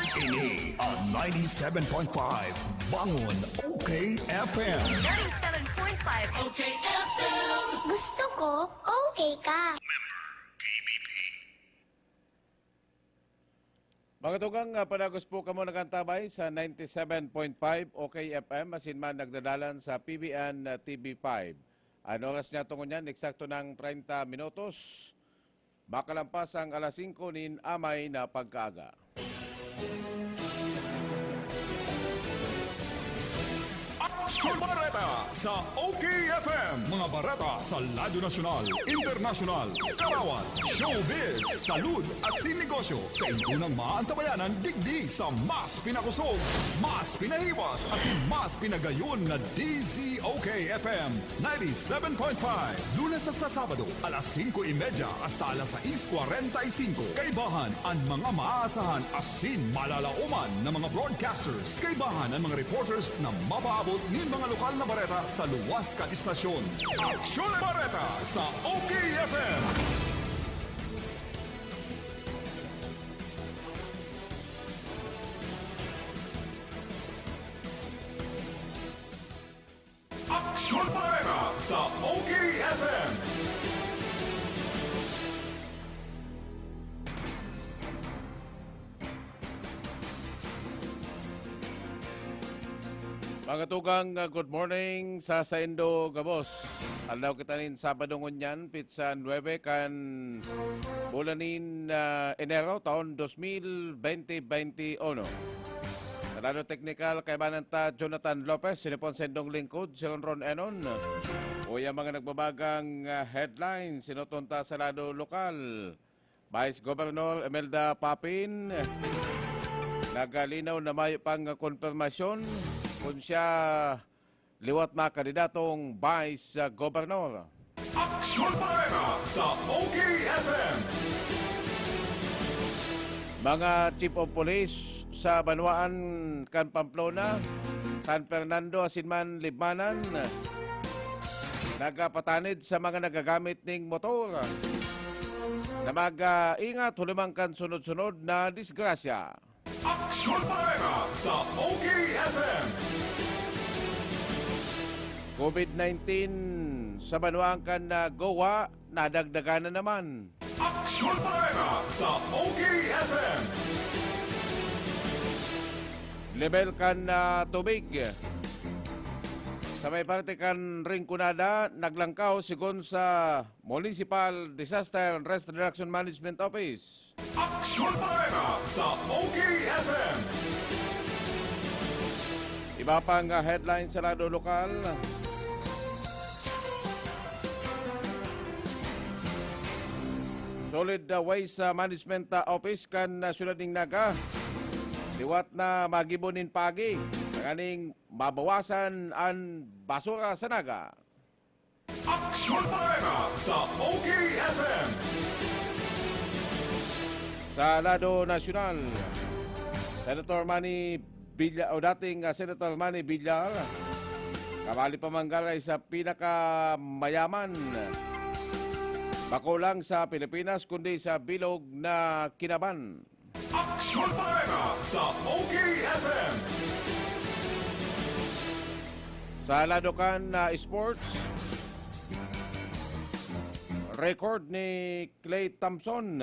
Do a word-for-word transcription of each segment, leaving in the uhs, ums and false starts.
Ini ang ninety-seven point five Bangon O K F M. Ninety-seven point five O K F M. Gusto ko, okay ka. Mga tugang, ah, padagos po kamo nagantabay sa ninety-seven point five O K F M, asin man nagdadalan sa P B N, ah, T V five. An oras niya tungo niyan, eksakto ng treinta minutos. Makalampas ang alas singko nin amay na pagkaaga. Aksyon Bareta sa O K F M. Mga bareta sa Radyo Nasyonal, Internasyonal, Karawat, Showbiz, Salud, asin Negosyo. Sa intunang maantabayanan, digdi sa mas pinakosog, mas pinahiwas, asin mas pinagayon na D Z O K F M ninety-seven point five. Lunes hasta Sabado, alas singko y media hasta alas sais kwarenta y singko. Kaibahan an mga maaasahan asin malalaoman na mga broadcasters. Kaibahan an mga reporters na mapaabot nin mga lokal na bareta sa luwas kan istasyon. Aksyon Bareta sa O K F M. Aksyon Bareta sa O K F M. Mga tugang, uh, good morning sa saindo gabos. Aldaw kita nin Sabado ngunyan, pitsa nuebe kan bulan nin, uh, Enero, taon dos mil bente, bente uno. Sa lado teknikal, kaibanan ta Jonathan Lopez, sinipon sa indong lingkod, si Ronron Enon. Uya mga nagbabagang, ah, headlines, sinuton ta sa lado lokal. Vice Governor Imelda Papin, nagalinaw na mayo pang konfirmasyon kung siya liwat na kandidatong Vice, ah, Governor. Aksyon Bareta sa O K F M. Mga Chief of Police sa banwaan kan Pamplona, San Fernando asin man Libmanan, nagapatanid sa mga nagagamit ning motor na mag-ingat huli man kan sunod-sunod na disgrasya. Aksyon Bareta sa O K F M. COVID nineteen sa banwaan kan, ah, Goa, nadagdagan na naman. Aksyon Bareta sa O K F M. Lebel kan, ah, tubig sa may parte kan Rinconada, naglangkaw, sigon sa Municipal Disaster and Risk Reduction Management Office. Aksyon Bareta sa O K F M. Iba pang, ah, headline sa lado lokal. Solid, ah, Waste, ah, Management, ah, Office kan, ah, Syudad nin Naga liwat na magibo nin paagi tanganing mabawasan an basura sa Naga. Aksyon Bareta sa O K F M. Sa lado nasyonal, Senator Manny Villar, o dating, ah, Senator Manny Villar, kabali pa man gabos sa pinakamayaman, bako lang sa Pilipinas, kundi sa bilog na kinaban. Aksyon Bareta sa O K F M. Sa lado kan, ah, sports, record ni Klay Thompson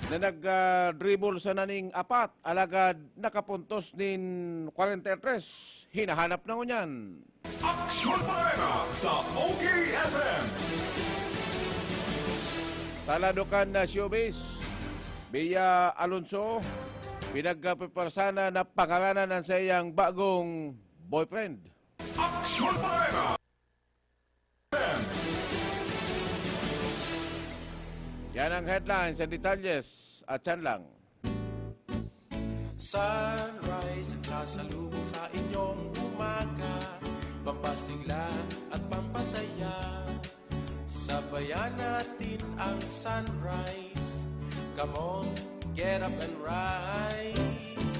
na nag, ah, dribble sana nin apat, alagad nakapuntos nin kwarenta y tres. Hinahanap na ngunyan. Aksyon Bareta sa O K F M. Sa lado kan, ah, showbiz, Bea Alonso, pinagkapepersana na pangaranan an saiyang bagong boyfriend. Aksyon Bareta. Yan ang headlines and detalyes. At yan lang. Sunrise ang sasalubong sa inyong umaga, pampasigla at pampasaya. Sabayan natin ang sunrise. Come on, get up and rise.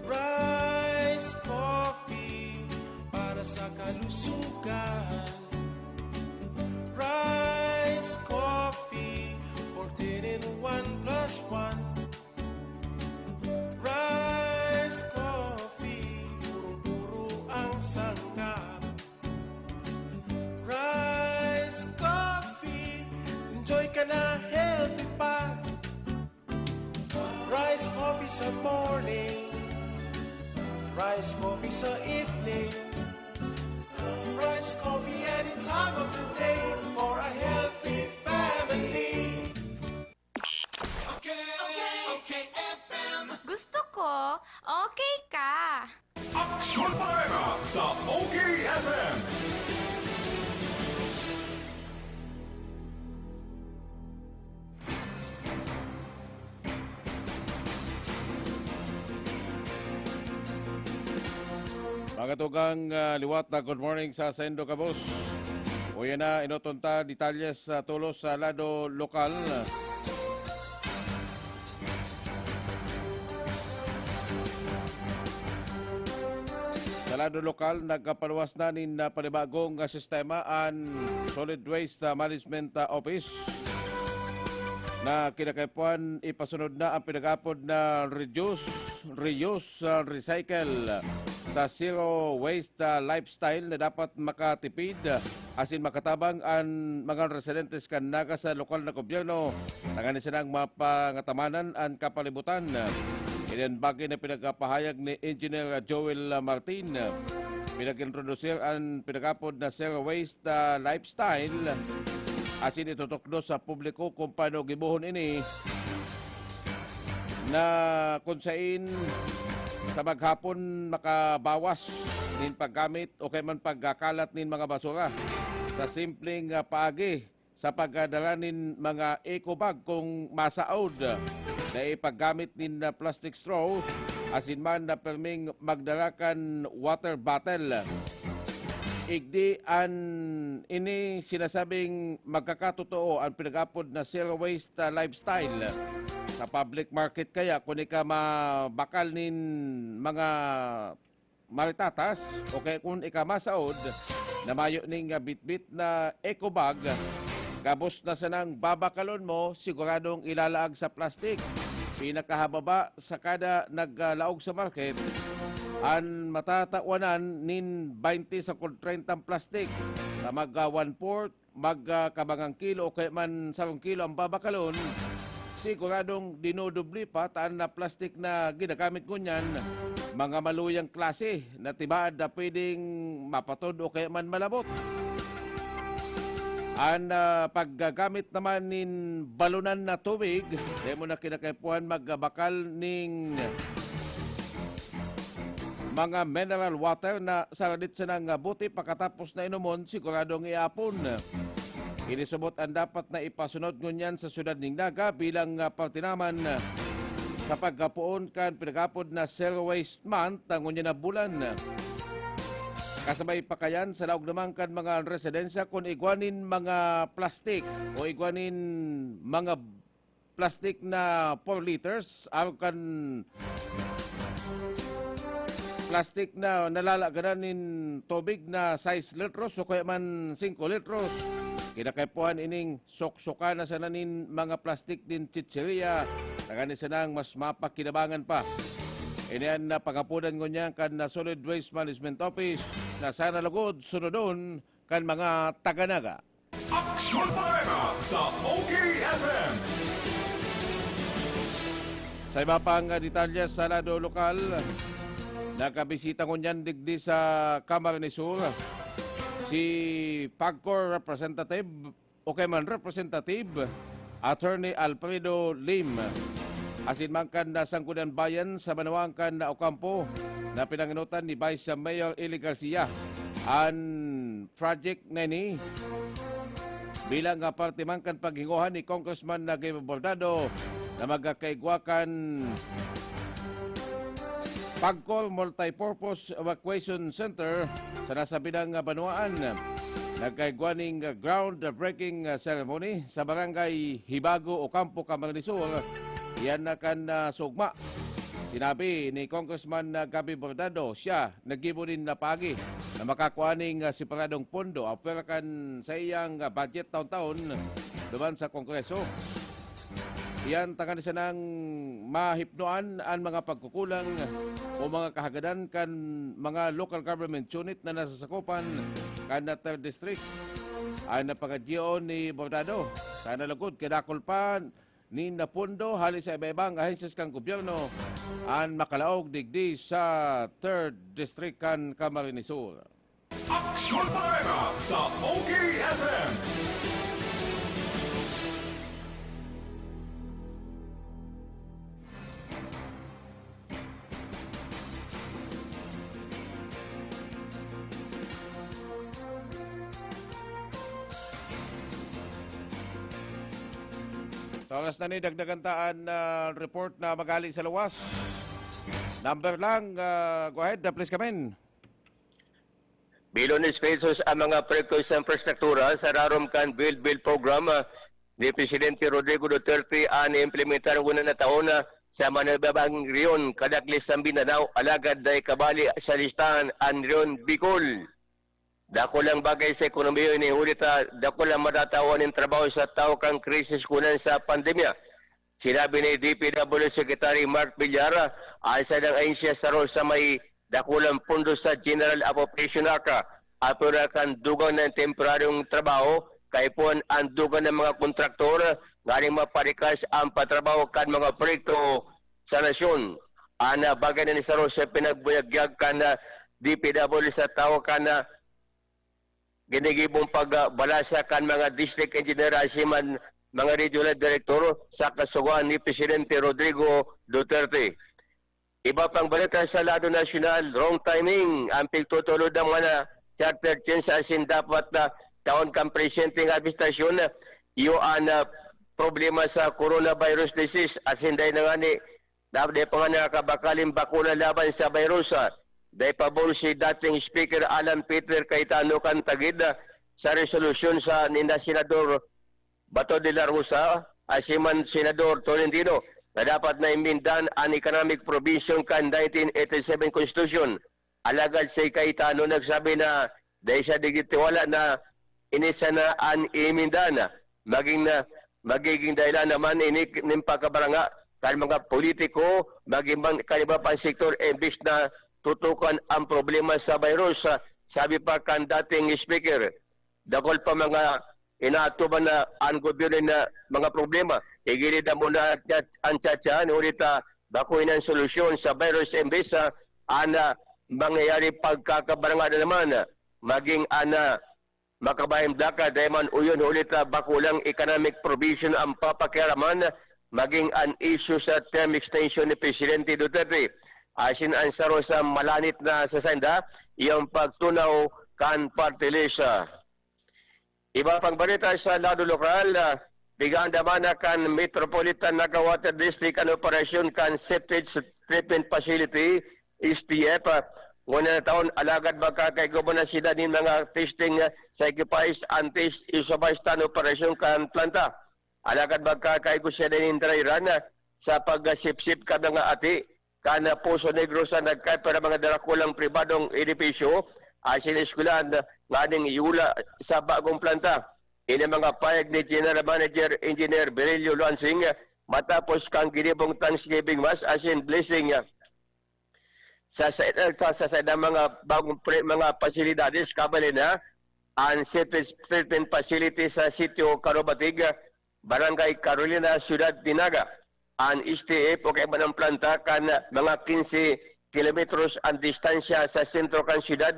Rise Coffee para sa kalusugan. Rise Coffee, fourteen in one plus one. sangkap. Rice Coffee, enjoy ka na, healthy pa. Rice Coffee sa morning, Rice Coffee sa evening, Rice Coffee any time of the day for a healthy family. Okay, okay, okay, F M. Gusto ko, okay ka. Aksyon Barera sa O K F M. Mga tugang ah, liwat na good morning sa saindo kabos. Uya na, inoton ta detalye sa tulos sa lado lokal. Sa lado lokal, nagkapaluwas na nin ah, panibagong ah, sistema an Solid Waste ah, Management ah, Office na kinakaipuhan ipasunod na ang pinag-apod na reduce, reuse, ah, recycle sa zero waste ah, lifestyle na dapat makatipid ah, asin makatabang an mga residentes kan Naga sa lokal na gobyerno tanganing sanang mapangatamanan an kapalibutan. Ini an bagay na pinagpapahayag ni Engineer Joel Martin. Pinag-introdusir an pinag-apod na zero waste ah, lifestyle asin itutukdo sa publiko kung paano gibohon ini na kun sain sa maghapon makabawas nin paggamit o kaya man pagkakalat nin mga basura sa simpleng ah, paagi sa pagdara nin mga eco bag kung masaod na ipaggamit nin ah, plastic straw asin man na perming magdara kan water bottle. Igdi an ini sinasabing magkakatotoo ang pinag-apod na zero waste ah, lifestyle. Sa public market kaya, kung ika mabakal nin mga maritatas o kaya kung ika masaod na mayo ning ah, bitbit na eco bag, gabos na sanang babakalon mo, siguradong ilalaag sa plastik. Pinakahababa sa kada naglaog sa market, an matatawanan nin twenty sa kung treinta plastik na mag ah, one-fourth, magkabangang kilo o kaya man sarong kilo ang babakalon, siguradong dinodobli pa ta an na plastik na ginagamit ngunyan, mga maluyang klase na tibaad na pwedeng mapatod o kaya man malabot. An ah, paggagamit naman nin balonan na tubig, dai mo na kinakaipuhan magbakal ning mga mineral water na saradit sanang bote pakatapos na inomon, siguradong iapon. Inisubot an dapat na ipasunod ngunyan sa syudad ning Naga bilang ah, parte naman ah, sa pagkapoon kan pinagapod na Zero Waste Month na ngunyan na bulan. Kasabay pa kayan, sa laog naman kan mga residensya, kun igwa nin mga plastik o igwa nin mga plastik na four liters, arog kan plastik na nalalagadan nin tubig na sais litros o kaya man singko litros. Kinakaipuhan ining soksokan na sana nin mga plastik nin chicheria, tanganing sanang mas mapakinabangan pa. Ini an napangapodan ngunyan kan na Solid Waste Management Office na sana lugod sunodon kan mga taga-Naga. Aksyon Barera sa O K F M. Sa iba pang detalye sa lado lokal, nakabisita ngunyan digdi sa Camarines Sur si PAGCOR Representative o kaya man Representative Attorney Alfredo Lim. Asin man kan na Sangguniang Bayan sa banwaan kan Ocampo na pinangenotan ni Vice Mayor Eli Garcia an project na ini bilang ah, parte man kan paghingohan ni Congressman na Gabe Bordado na magkakaigwa kan PAGCOR Multipurpose Evacuation Center sa nasabidang banwaan. Nagkaigwa ning groundbreaking ceremony sa Barangay Hibago, Ocampo, Camarines Sur. Iyan na kan ah, sugma. Sinabi ni Congressman ah, Gabby Bordado, siya naggibo nin napagi na makakua ning ah, separadong pondo apwera kan sa iyang ah, budget taon-taon duman sa Kongreso. Iyan tanganing sanang mahipnoan an mga pagkukulang o mga kahagadan kan mga local government unit na nasasakopan kan na third district. An napagadion ni Bordado, sana lugod kadakol pa nin na pondo hali sa iba-ibang ahensyas kan gobyerno an makalaog digdi sa third district kan Camarines Sur. Aksyon Bareta sa O K F M. Sa oras na ni, dagdagan ta an ah, report na magali sa luwas. Number lang, ah, go ahead, ah, please come in. Bilon ni Spaces ang mga proyekto sa infrastruktura sa rarom kan Build Build Program ah, ni Presidente Rodrigo Duterte an implementar nguna na taon na sa manibabang reyon kadaklis sa Mindanao, alagad dai kabali sa listahan an reyon Bicol. Dakulang bagay sa ekonomiya ini, huli ta dakulang matatawan nin trabaho sa tawo kan krisis kunan sa pandemya. Sinabi ni D P W Secretary Mark Villar, ang sadang ahensya sa Rosa may dakulang pondo sa General Appropriation Act, apwera kan dugang ng temporaryong trabaho, kaipuhan ang dugang ng mga kontraktor, nganing maparikas ang patrabaho kan mga proyekto sa nasyon. Ana, bagay na ni sa Rosa pinagbuyag-yag kan ah, D P W sa tawo kan ah, ginigibong pagbalasa kan mga district engineer asin man mga regional director sa kasugoan ni Presidente Rodrigo Duterte. Iba pang balita sa lado nasyonal, wrong timing ang pigtutulod ng mga charter chains asin dapat na taon kan presidente ng administrasyon iyo an ah, problema sa coronavirus disease asin dahil na nga ni Dapat dai pa nga nakakabakalin bakuna laban sa virus. Dai pabor si dating Speaker Alan Peter Cayetano kan tagid sa resolusyon sa ninda Senador Bato de la Rosa asin man Senador Tolentino na dapat na imbindan an economic provision kan nineteen eighty-seven Constitution. Alagad si Cayetano nagsabi na dai siya digdi tiwala na ini sana an iiminda na maging na magiging dahilan naman ini nin pagkabaranga kan mga politiko maging man kan iba pang sektor imbis na tutukan ang problema sa virus. Sabi pa kan dating speaker, dakul pa mga inaatuban na ang gobyerno na mga problema. Igilid na muna ang tsatsa, huli ta bako ining solusyon sa virus imbis sa ana mangyayari pagkakabaranga na naman. Maging ana makabahin blaka dai man uyon huli ta bako lang economic provision ang papakiaraman maging an issue sa term extension ni Presidente Duterte. Asin ang saro sa malanit na sa senda, iyang pagtunaw kan party list. Iba pang balita sa lado lokal, ah, pigaandaman na kan Metropolitan Naga Water District an operasyon kan Septage Treatment Facility, S T F. Ah, nguna na taon, alagad magkakaigo man na sila nin mga testing ah, sa equipped antis-isobastan operasyon kan planta. Alagad magkakaigo siya nin dry run ah, sa pagsipsip kan mga ati kan Poso Negro sa nagkapira mga darakulang pribadong edipisyo asin eskwelahan nganing iula sa bagong planta. Ini mga payag ni General Manager Engineer Virilio Luansing matapos kan ginibong Thanksgiving Mass asin blessing sa sa sa, sa, sa mga bagong pre, mga pasilidades, kabali na ang septic treatment facility sa sitio Karubatig, Barangay Carolina, Siyudad ni Naga. An S T F o kaiba ng planta kan mga quince kilometros ang distansya sa sentro kan siyudad.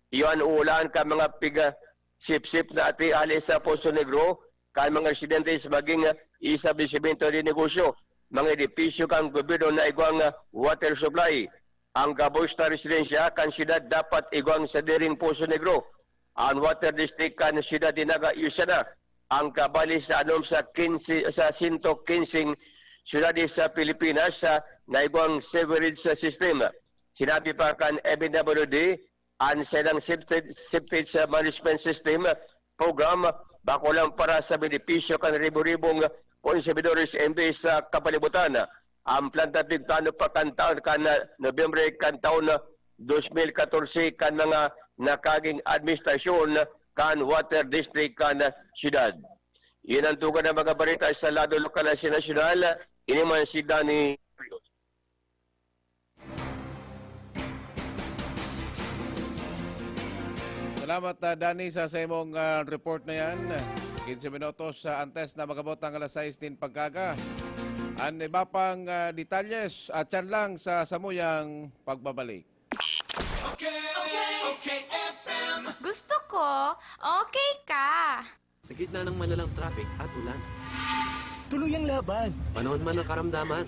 Iyo an uulaan kan mga piga sipsip na ati hali sa Poso Negro, kan mga residentes maging establisimento de negosyo, mga edipisyo kan gobyerno na igwang water supply. Ang gabos na residensya kan siyudad dapat igwang sa diring Poso Negro. Ang water district kan siyudad ni Naga iyo sana ang kabali sa anom sa quince, sa sento quince siyudades sa Pilipinas sa naigwang sewerage system. Sinabi pa kan M N W D, ang selang septic, septic management system program bako lang para sa benepisyo kan ribo-ribong konsumidores imbes sa kapalibutan. Ang planta pigplano pa kan taon kan Nobyembre kan taon dos mil katorse kan mga nakaging administrasyon kan water district kan siyudad. Yan ang tugang na mga balita sa lado lokal at nasyonal. Ini man si Danny. Salamat, ah, Danny, sa, sa imong, ah, report na yan. Quince minutos sa antes na magabot ang alas sais nin pagkaga. Ang iba pang, ah, detalles at yan lang sa samuyang pagbabalik. Okay, okay, okay, F M. Gusto ko, okay ka. Sa gitna ng malalang traffic at ulan. Tuloy ang laban. Panahon man ng karamdaman.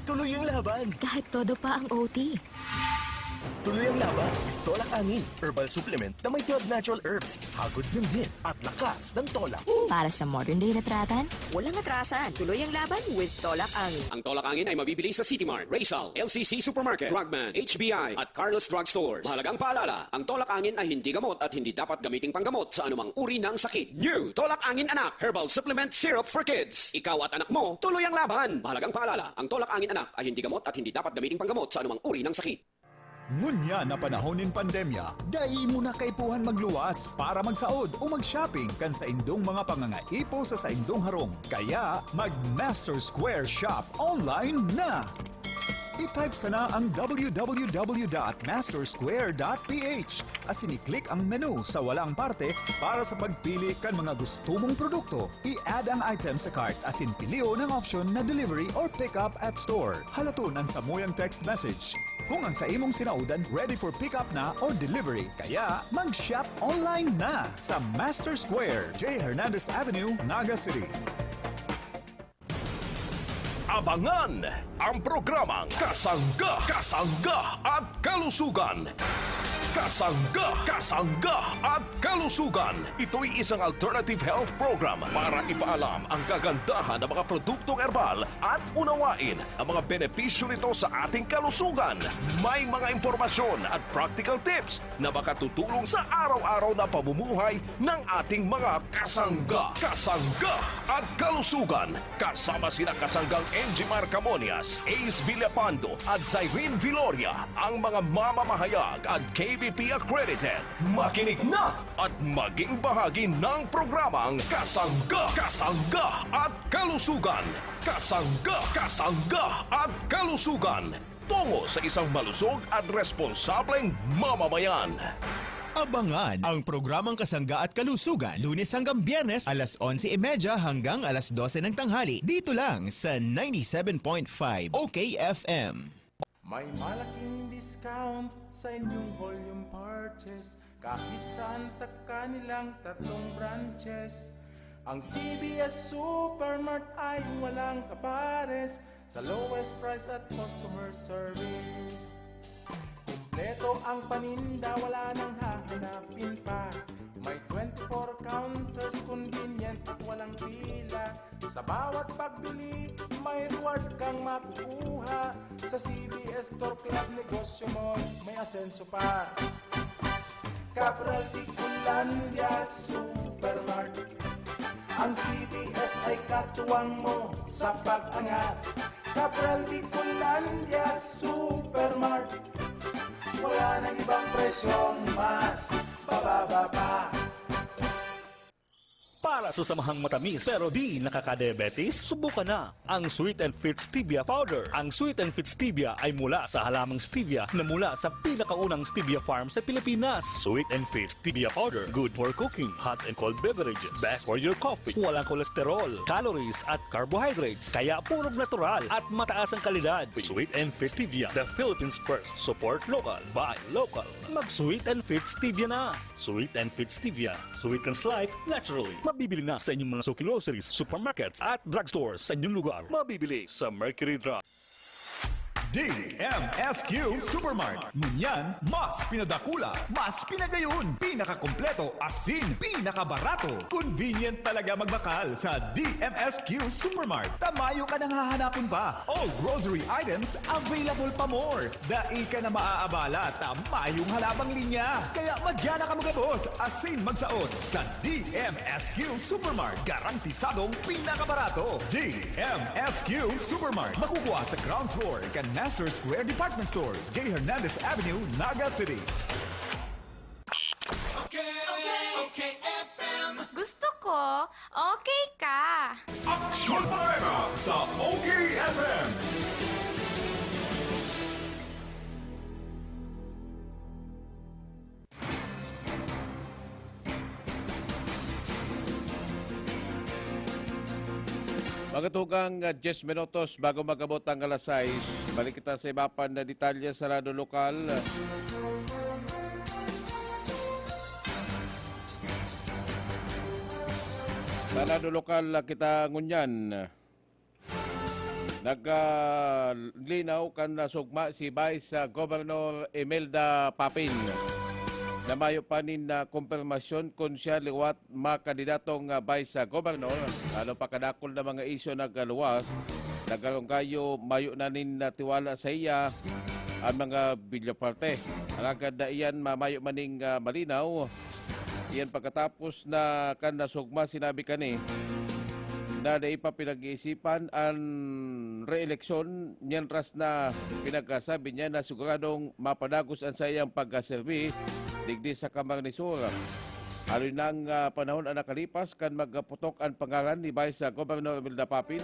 Tuloy ang laban. Kahit todo pa ang O T. Tuloy ang laban. Tolak angin. Herbal supplement na may twelve natural herbs. Hagod ng hit at lakas ng tolak. Para sa modern day na tratan, Walang atrasan. Tuloy ang laban with Tolak Angin. Ang Tolak Angin ay mabibili sa City Mart, Rizal, L C C Supermarket, Drugman, H B I, at Carlos Drug Stores. Mahalagang paalala, ang Tolak Angin ay hindi gamot at hindi dapat gamiting panggamot sa anumang uri ng sakit. New Tolak Angin Anak Herbal Supplement Syrup for Kids. Ikaw at anak mo, tuloy ang laban. Mahalagang paalala, ang Tolak Angin Anak ay hindi gamot at hindi dapat gamiting panggamot sa anumang uri ng sakit. Ngunyan na panahon nin pandemya, dai mo na kaipuhan magluwas para magsaod o mag-shopping kan saindong mga pangangaipo sa saindong harong. Kaya, mag-Master Square Shop online na! I-type sana ang w w w dot master square dot p h asin i-click ang menu sa walang parte para sa pagpili kan mga gusto mong produkto. I-add ang item sa cart asin pilion ang option na delivery or pick up at store. Halaton ang samuyang text message. Kung ang sa imong sinaodan ready for pick up na or delivery, kaya mag-shop online na sa Master Square, J Hernandez Avenue, Naga City. Abangan ang programang Kasangga, Kasangga at Kalusugan. Kasangga, Kasangga at Kalusugan. Ito'y isang alternative health program para ipaalam ang kagandahan ng mga produktong herbal at unawain ang mga benepisyo nito sa ating kalusugan. May mga impormasyon at practical tips na makatutulong sa araw-araw na pamumuhay ng ating mga kasangga, kasangga at kalusugan. Kasama sina kasanggang N G Mar Camonias, Ace Villapando at Zyrene Viloria, ang mga mamamahayag at K B P accredited. Makinig na at maging bahagi ng programang Kasangga, Kasangga at Kalusugan. Kasangga, Kasangga at Kalusugan. Tungo sa isang malusog at responsableng mamamayan. Abangan ang programang Kasangga at Kalusugan, Lunes hanggang Biyernes, alas onse y media hanggang alas dose ng tanghali, dito lang sa ninety-seven point five O K F M. May malaking discount sa inyong volume purchase kahit saan sa kanilang tatlong branches. Ang C B S Supermart ay walang kapares sa lowest price at customer service. Kompleto ang paninda, wala nang hahanapin pa. May twenty-four counters, convenient at walang pila. Sa bawat pagbili, may reward kang makukuha. Sa C B S Store Club, negosyo mo may asenso pa. Cabral Bicolandia Supermart. Ang C B S ay katuwang mo sa pag-angat. Cabral Bicolandia Supermart. Wala nang ibang presyong mas bababa pa. Para sa samahang matamis pero di nakakadiabetes, subukan na ang Sweet and Fit Stevia Powder. Ang Sweet and Fit Stevia ay mula sa halamang stevia na mula sa pinakaunang stevia farm sa Pilipinas. Sweet and Fit Stevia Powder, good for cooking, hot and cold beverages, best for your coffee. Walang kolesterol, calories at carbohydrates, kaya purong natural at mataas ang kalidad. Sweet and Fit Stevia, the Philippines first. Support local, buy local. Mag Sweet and Fit Stevia na. Sweet and Fit Stevia. Sweetens life naturally. Mabibili na sa inyong mga suki groceries, supermarkets at drugstores sa inyong lugar. Mabibili sa Mercury Drug. D M S Q Supermart. Ngunyan, mas pinadakula, mas pinagayon, pinakakompleto, asin pinakabarato. Convenient talaga magbakal sa D M S Q Supermart. Ta mayo ka nang hahanapon pa. All grocery items available pa more. Dai ka na maaabala ta mayong halabang linya. Kaya madya na kamo gabos, asin magsaot sa D M S Q Supermart. Garantisadong pinakabarato. D M S Q Supermart. Makukuha sa ground floor kan Master Square Department Store, J Hernandez Avenue, Naga City. Okay, okay, okay, F M. Gusto ko, okay Short Bareta sa O K F M. Mga tugang, ah, diyes minutos bago mag-abot ang alas sais, balik kita sa iba pa na detalye sa lado lokal. Sa lado lokal, ah, kita ngunyan. Nag, ah, linaw kan nasugma si Vice, ah, Governor Imelda Papin na mayo pa nin, ah, kumpirmasyon kun siya liwat makandidatong, ah, Vice, ah, Governor. Lalo pa kadakul na mga isyu nagluwas, nagkarungkayo mayo na nin, ah, tiwala sa iya ang mga bilyaparte. Alagad na iyan mamayo maning, ah, malinaw. Iyan pagkatapos na kan nasugma sinabi kani na dai pa pinag-iisipan an re-eleksyon, mientras na pinagkasabi niya na siguradong mapadagos an saiyang pagkaserbi digdi sa Camarines Sur. Haloy nang, ah, panahon ang nakalipas kan magputok an pangalan ni Vice Governor Imelda Papin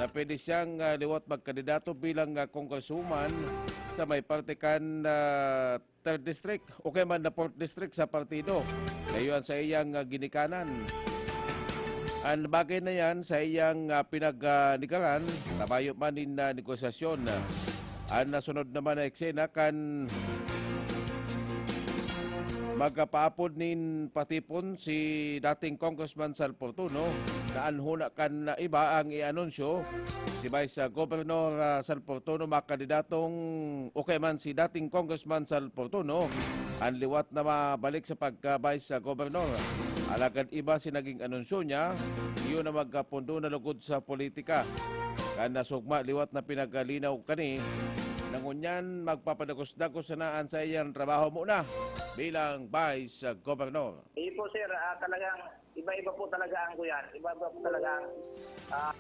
na pwede siyang, ah, liwat magkandidato bilang, ah, congresswoman sa may parte kan, ah, third district o kaya man na fourth district sa partido. Kayo an sa iyang, ah, ginikanan. Ang bagay na yan sa iyang, ah, pinagnigaran, tabayo man nin, ah, negosasyon. Ang nasunod naman na eksena kan magkapaapod nin patipon si dating Congressman Sal Fortuno na an huna kan iba ang i-anunsyo, si Vice Governor, ah, Sal Fortuno makandidatong o kaya man si dating Congressman Sal Fortuno ang liwat na mabalik sa pagka-Vice Governor. Alagad iba si naging anunsyo niya, iyo na magkapundo na lugod sa politika. Kan nasugma liwat na pinagalinaw kani, na ngunyan magpapadagos-dagos sana an saiyang trabaho muna bilang Vice Governor. Iyo po, sir, ah, talagang iba-iba po talaga ang kuyan. Iba-iba po talaga ang, ah,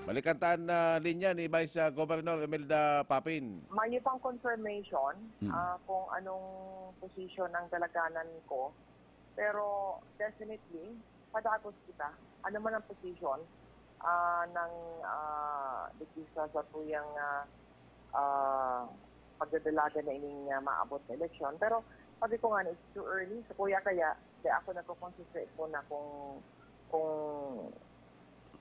Balikan ta an, ah, linya ni Vice, ah, Governor Imelda Papin. Mayo pang confirmation, Mm. ah, kung anong position ang dalaganan ko. Pero definitely, padagos kita. Ano man ang position, ah, ng, ah, digdi sa satuyang, ah, ah, pagdadalagan na ining, ah, maabot na eleksyon. Pero sabi ko nga na, it's too early. So, kuya, kaya, kaya ako nagko-concentrate muna kung, kung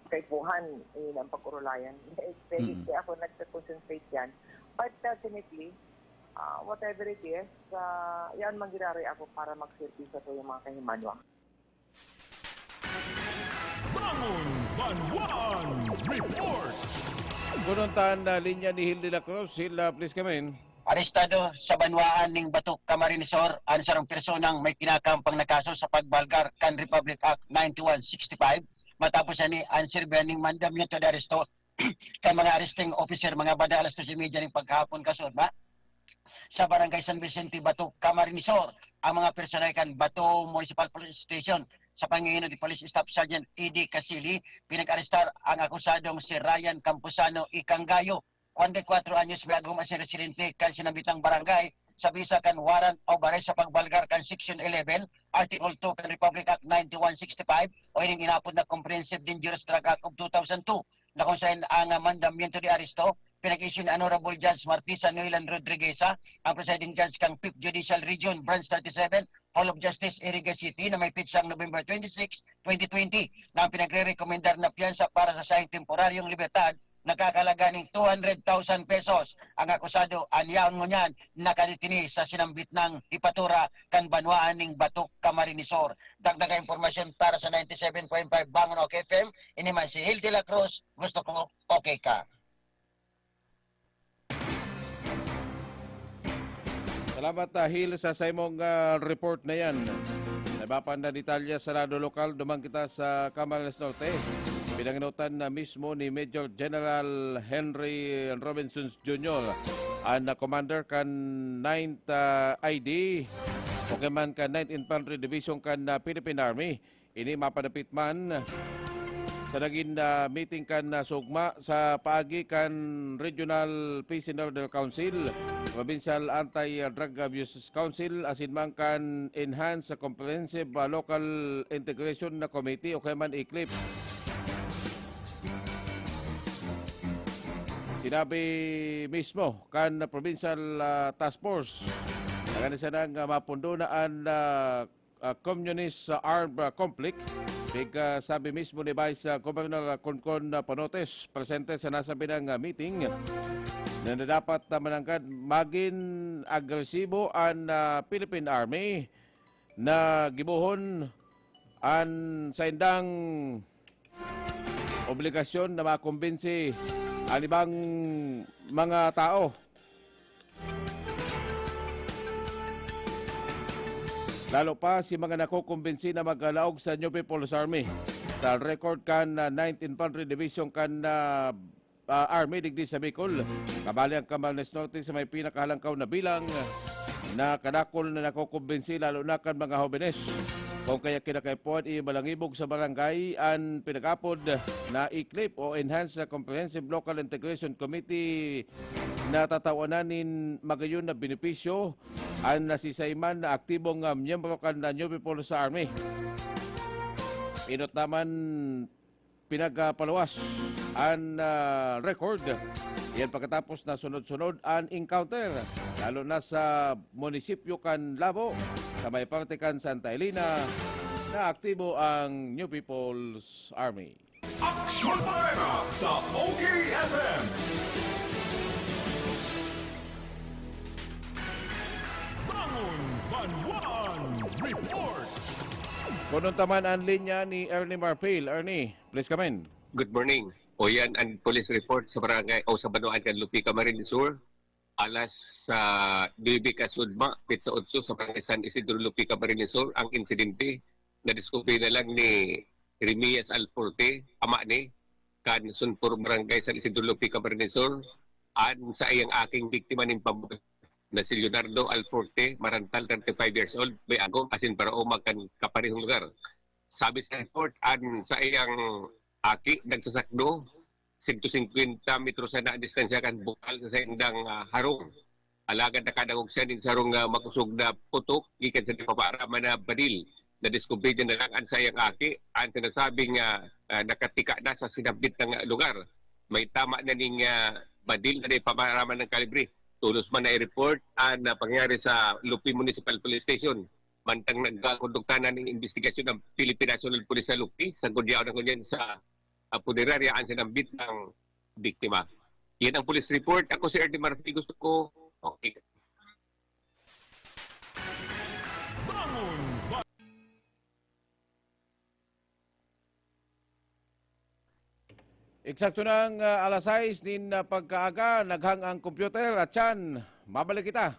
kaipuhan, eh, ang pag-urulayan. Kaya, Mm. kaya ako nagko-concentrate yan. But definitely, ah, whatever it is, ah, yan mangyayari ako para magserbi sa tuyang mga kahimanwa. Bangon Banwaan Report. Kunon ta an, ah, linya ni Hil de la Cruz. Hil, ah, please come in. Arestado sa banwaan ning Batok, Camarines Sur, an sarong personang may kinakampang na kaso sa pagbalgar kan Republic Act ninety-one sixty-five, matapos ani an sirbihan ning mandamiento de aresto kan mga arresting officer, mga banda alas dos y media ning paghapon, kasudma sa Barangay San Vicente, Bato, Camarines Sur, ang mga personahe kan Bato Municipal Police Station sa pangingino ni Police Staff Sergeant Eddie Casili, pinag-arestar ang akusadong si Ryan Camposano Ikangayo, kwarenta y kwatro anyos, may agom asin residente kan sinambitang barangay, sa bisa kan warrant of arrest sa pagbalgar kan Section eleven, Article two kan Republic Act ninety-one sixty-five o ining inapod na Comprehensive Dangerous Drug Act of two thousand two, na kung saen ang, ah, mandamiento de aresto pinag-issue ni Honorable Judge Martisa Noelan Rodrigueza, ang presiding judge kan Fifth Judicial Region, Branch thirty-seven, Hall of Justice, Iriga City, na may pitsang November twenty-six, twenty twenty, na ang pinagre-rekomendar na piyansa para sa saiyang temporaryong libertad nagkakalaga ning two hundred thousand pesos. Ang akusado, an yaon ngunyan, nakadeteni sa sinambit nang hipatura kan banwaan ning Batok, Camarines Sur. Dagdag na impormasyon para sa ninety-seven point five Bangon OK F M, ini man si Hil de la Cruz, gusto ko okay ka. Salamat, ah, Hil, sa saimong, ah, report na yan. Sa iba pa na detalye sa lado lokal, duman kita sa Camarines Norte. Pinanginotan na mismo ni Major General Henry Robinson Junior, ang, ah, commander kan ninth, ah, I D, o kaya man kan ninth Infantry Division kan, ah, Philippine Army. Ini mapadapit man sa nagin, ah, meeting kan, ah, SOGMA sa paagi kan Regional Peace and Order Council, Provincial Anti-Drug Abuse Council, asin man kan Enhanced Comprehensive, ah, Local Integration na Committee o kaya man ECLIP. Sinabi mismo kan Provincial, ah, Task Force, tanganing sanang, ah, mapundo na an, ah, ah, communist, ah, armed, ah, conflict. Pigkasabi mismo ni Vice, ah, Governor, ah, Concon, ah, Panotes, presente sa nasabing, ah, meeting, na dapat, ah, mananggad magin agresibo an, ah, Philippine Army na gibohon an saindang obligasyon na makumbinsi an ibang mga tao. Lalo pa si mga nakukumbinsi na maglaog sa New People's Army. Sa record kan, ah, Ninth Infantry Division kan, ah, ah, Army digdi sa Bicol, kabali ang Camarines Norte sa may pinakahalangkaw na bilang na kadakul na nakukumbinsi, lalo na kan mga hobenes. Kung kaya kinakaipuhan, ibalangibog sa barangay an pinag-apod na ECLIP o Enhanced Comprehensive Local Integration Committee na tatawanan nin magayon na benepisyo an nasisay man na aktibong, ah, miyembro kan, ah, New People's Army. Inot naman pinagpaluwas an, ah, record. Yan pagkatapos na sunod-sunod an encounter, lalo na sa munisipyo kan Labo, sa may parte kan Santa Elena, na aktibo ang New People's Army. Aksyon Bareta sa O K F M. Bangon Banwaan Report. Punon ta man an linya ni Ernie Marfil. Ernie, please come in. Good morning. O yan ang police report sa barangay o sa banwaan kan Lupi, Camarines Sur. Alas, ah, nuebe kasudma, petsa otso sa barangay San Isidro, Lupi, Camarines Sur, ang insidente. Nadiskubre na lang ni Remias Alforte, ama ni, kan Sunpur Barangay San Isidro, Lupi, Camarines Sur, an saiyang aking biktima nin pambuhay na si Leonardo Alforte Marantal, thirty-five years old, may agom asin paraoma kan kaparehong lugar. Sabi sa report, an saiyang aki nagsasakdo, sento singkwenta metros sana ang distansya kan bukal sa saindang, ah, harong. Alagad nakadangog siya nin sarong, ah, makosog na putok gikan sa napapaaraman na badil. Nadiskubre niya na lang an saiyang aki, an sinasabing, ah, ah, nakatika na sa sinambit na lugar. May tama na ning, ah, badil na napapaaraman na kalibre. Tolos man na i-report an, ah, pangyayari sa Lupi Municipal Police Station. Mantang nagkakondukta na ning imbestigasyon ang Philippine National Police sa Lupi, sagkod yaon na ngunyan sa, ah, punerarya an sinambit na biktima. Yan ang police report. Ako si Ernie Marfil. Gusto ko, okay. Bangon Ba- Eksakto nang, ah, alas sais nin, ah, pagkaaga, naghang ang computer at siyan, mabalik kita.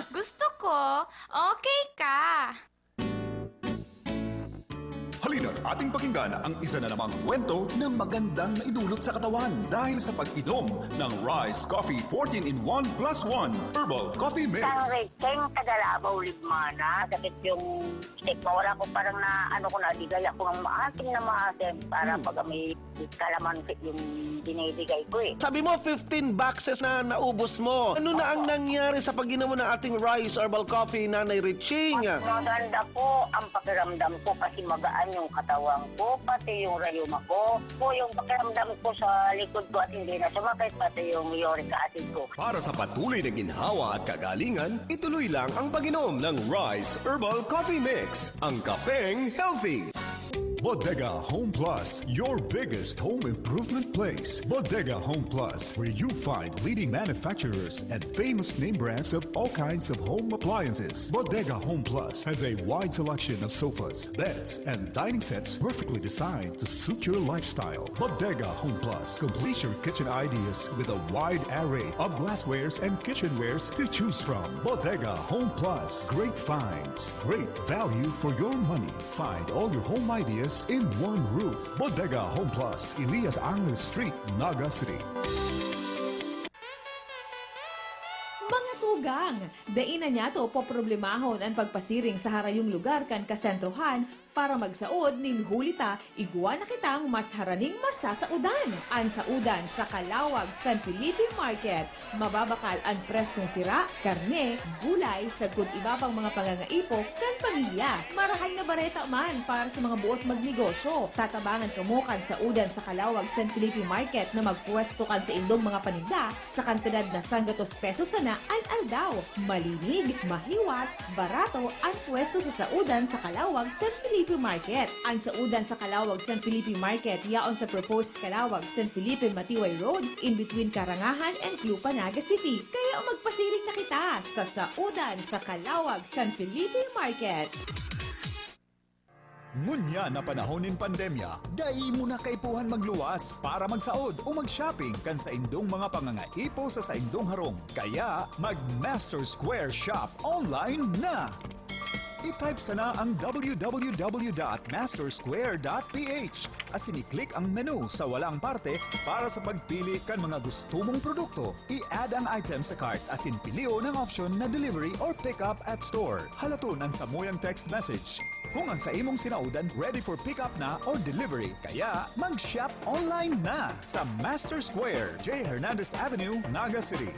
Gusto ko, okay ka. Halina't ating pakinggan ang isa na namang kwento na magandang naidulot sa katawan dahil sa pag-inom ng Rise Coffee fourteen in one plus one Herbal Coffee Mix. Kang Recheng, taga Labaw, Libmana. Sakit yung stick ko. Wala ko, parang na, ano ko, nadigay ako ng maasim na maasim para pag may kalamansi yung binibigay ko eh. Sabi mo, fifteen boxes na naubos mo. Ano na ang nangyari sa pag-inom mo ng ating Rise Herbal Coffee, Nanay Riching? Maganda po ang pakiramdam ko kasi magaan yung katawan ko, pati yung rayuma ko. Po yung pakiramdam ko sa likod ko at hindi na sumakit, pati yung uric acid ko. Para sa patuloy na ginhawa at kagalingan, ituloy lang ang pag-inom ng Rise Herbal Coffee Mix, ang kapeng healthy. Bodega Home Plus, your biggest home improvement place. Bodega Home Plus, where you find leading manufacturers and famous name brands of all kinds of home appliances. Bodega Home Plus has a wide selection of sofas, beds, and dining sets perfectly designed to suit your lifestyle. Bodega Home Plus completes your kitchen ideas with a wide array of glasswares and kitchenwares to choose from. Bodega Home Plus, great finds, great value for your money. Find all your home ideas in one roof. Bodega Home Plus, Elias Angel Street, Naga City. Mga tugang, dai na niyato poproblemahon an pagpasiring sa harayong lugar kan kasentrohan Para magsaod nin huli ta, igwa na kitang mas haraning masasaodan. An saodan sa Kalawag San Felipe Market. Mababakal an preskong sira, karne, gulay, sagkod iba pang mga pangangaipo kan pamilya. Marahay na bareta man para sa mga buot magnegosyo. Tatabangan kamo kan saodan sa Kalawag San Felipe Market na magpwesto kan saindong mga paninda sa kantidad na sanggatos pesos sana an aldaw. Malinig, mahiwas, barato an pwesto sa saodan sa Kalawag San Felipe Market. An saodan sa Kalawag San Felipe Market yaon sa proposed Kalawag San Felipe Matiway Road, in between Karangahan and Clupa, Naga City. Kaya magpasiring na kita sa saodan sa Kalawag San Felipe Market. Ngunyan na panahon nin pandemya, dai mo na kaipuhan magluwas para magsaod o mag-shopping kan saindong mga pangangaipo sa saindong harong. Kaya, mag-Master Square Shop online na! I-type sana ang www.mastersquare.ph asin i-click ang menu sa walang parte para sa pagpili kan mga gusto mong produkto. I-add ang item sa cart asin pilion ang option na delivery or pick up at store. Halaton an samuyang text message kung ang sa imong sinaodan ready for pick up na or delivery. Kaya, mag-shop online na sa Master Square, J Hernandez Avenue, Naga City.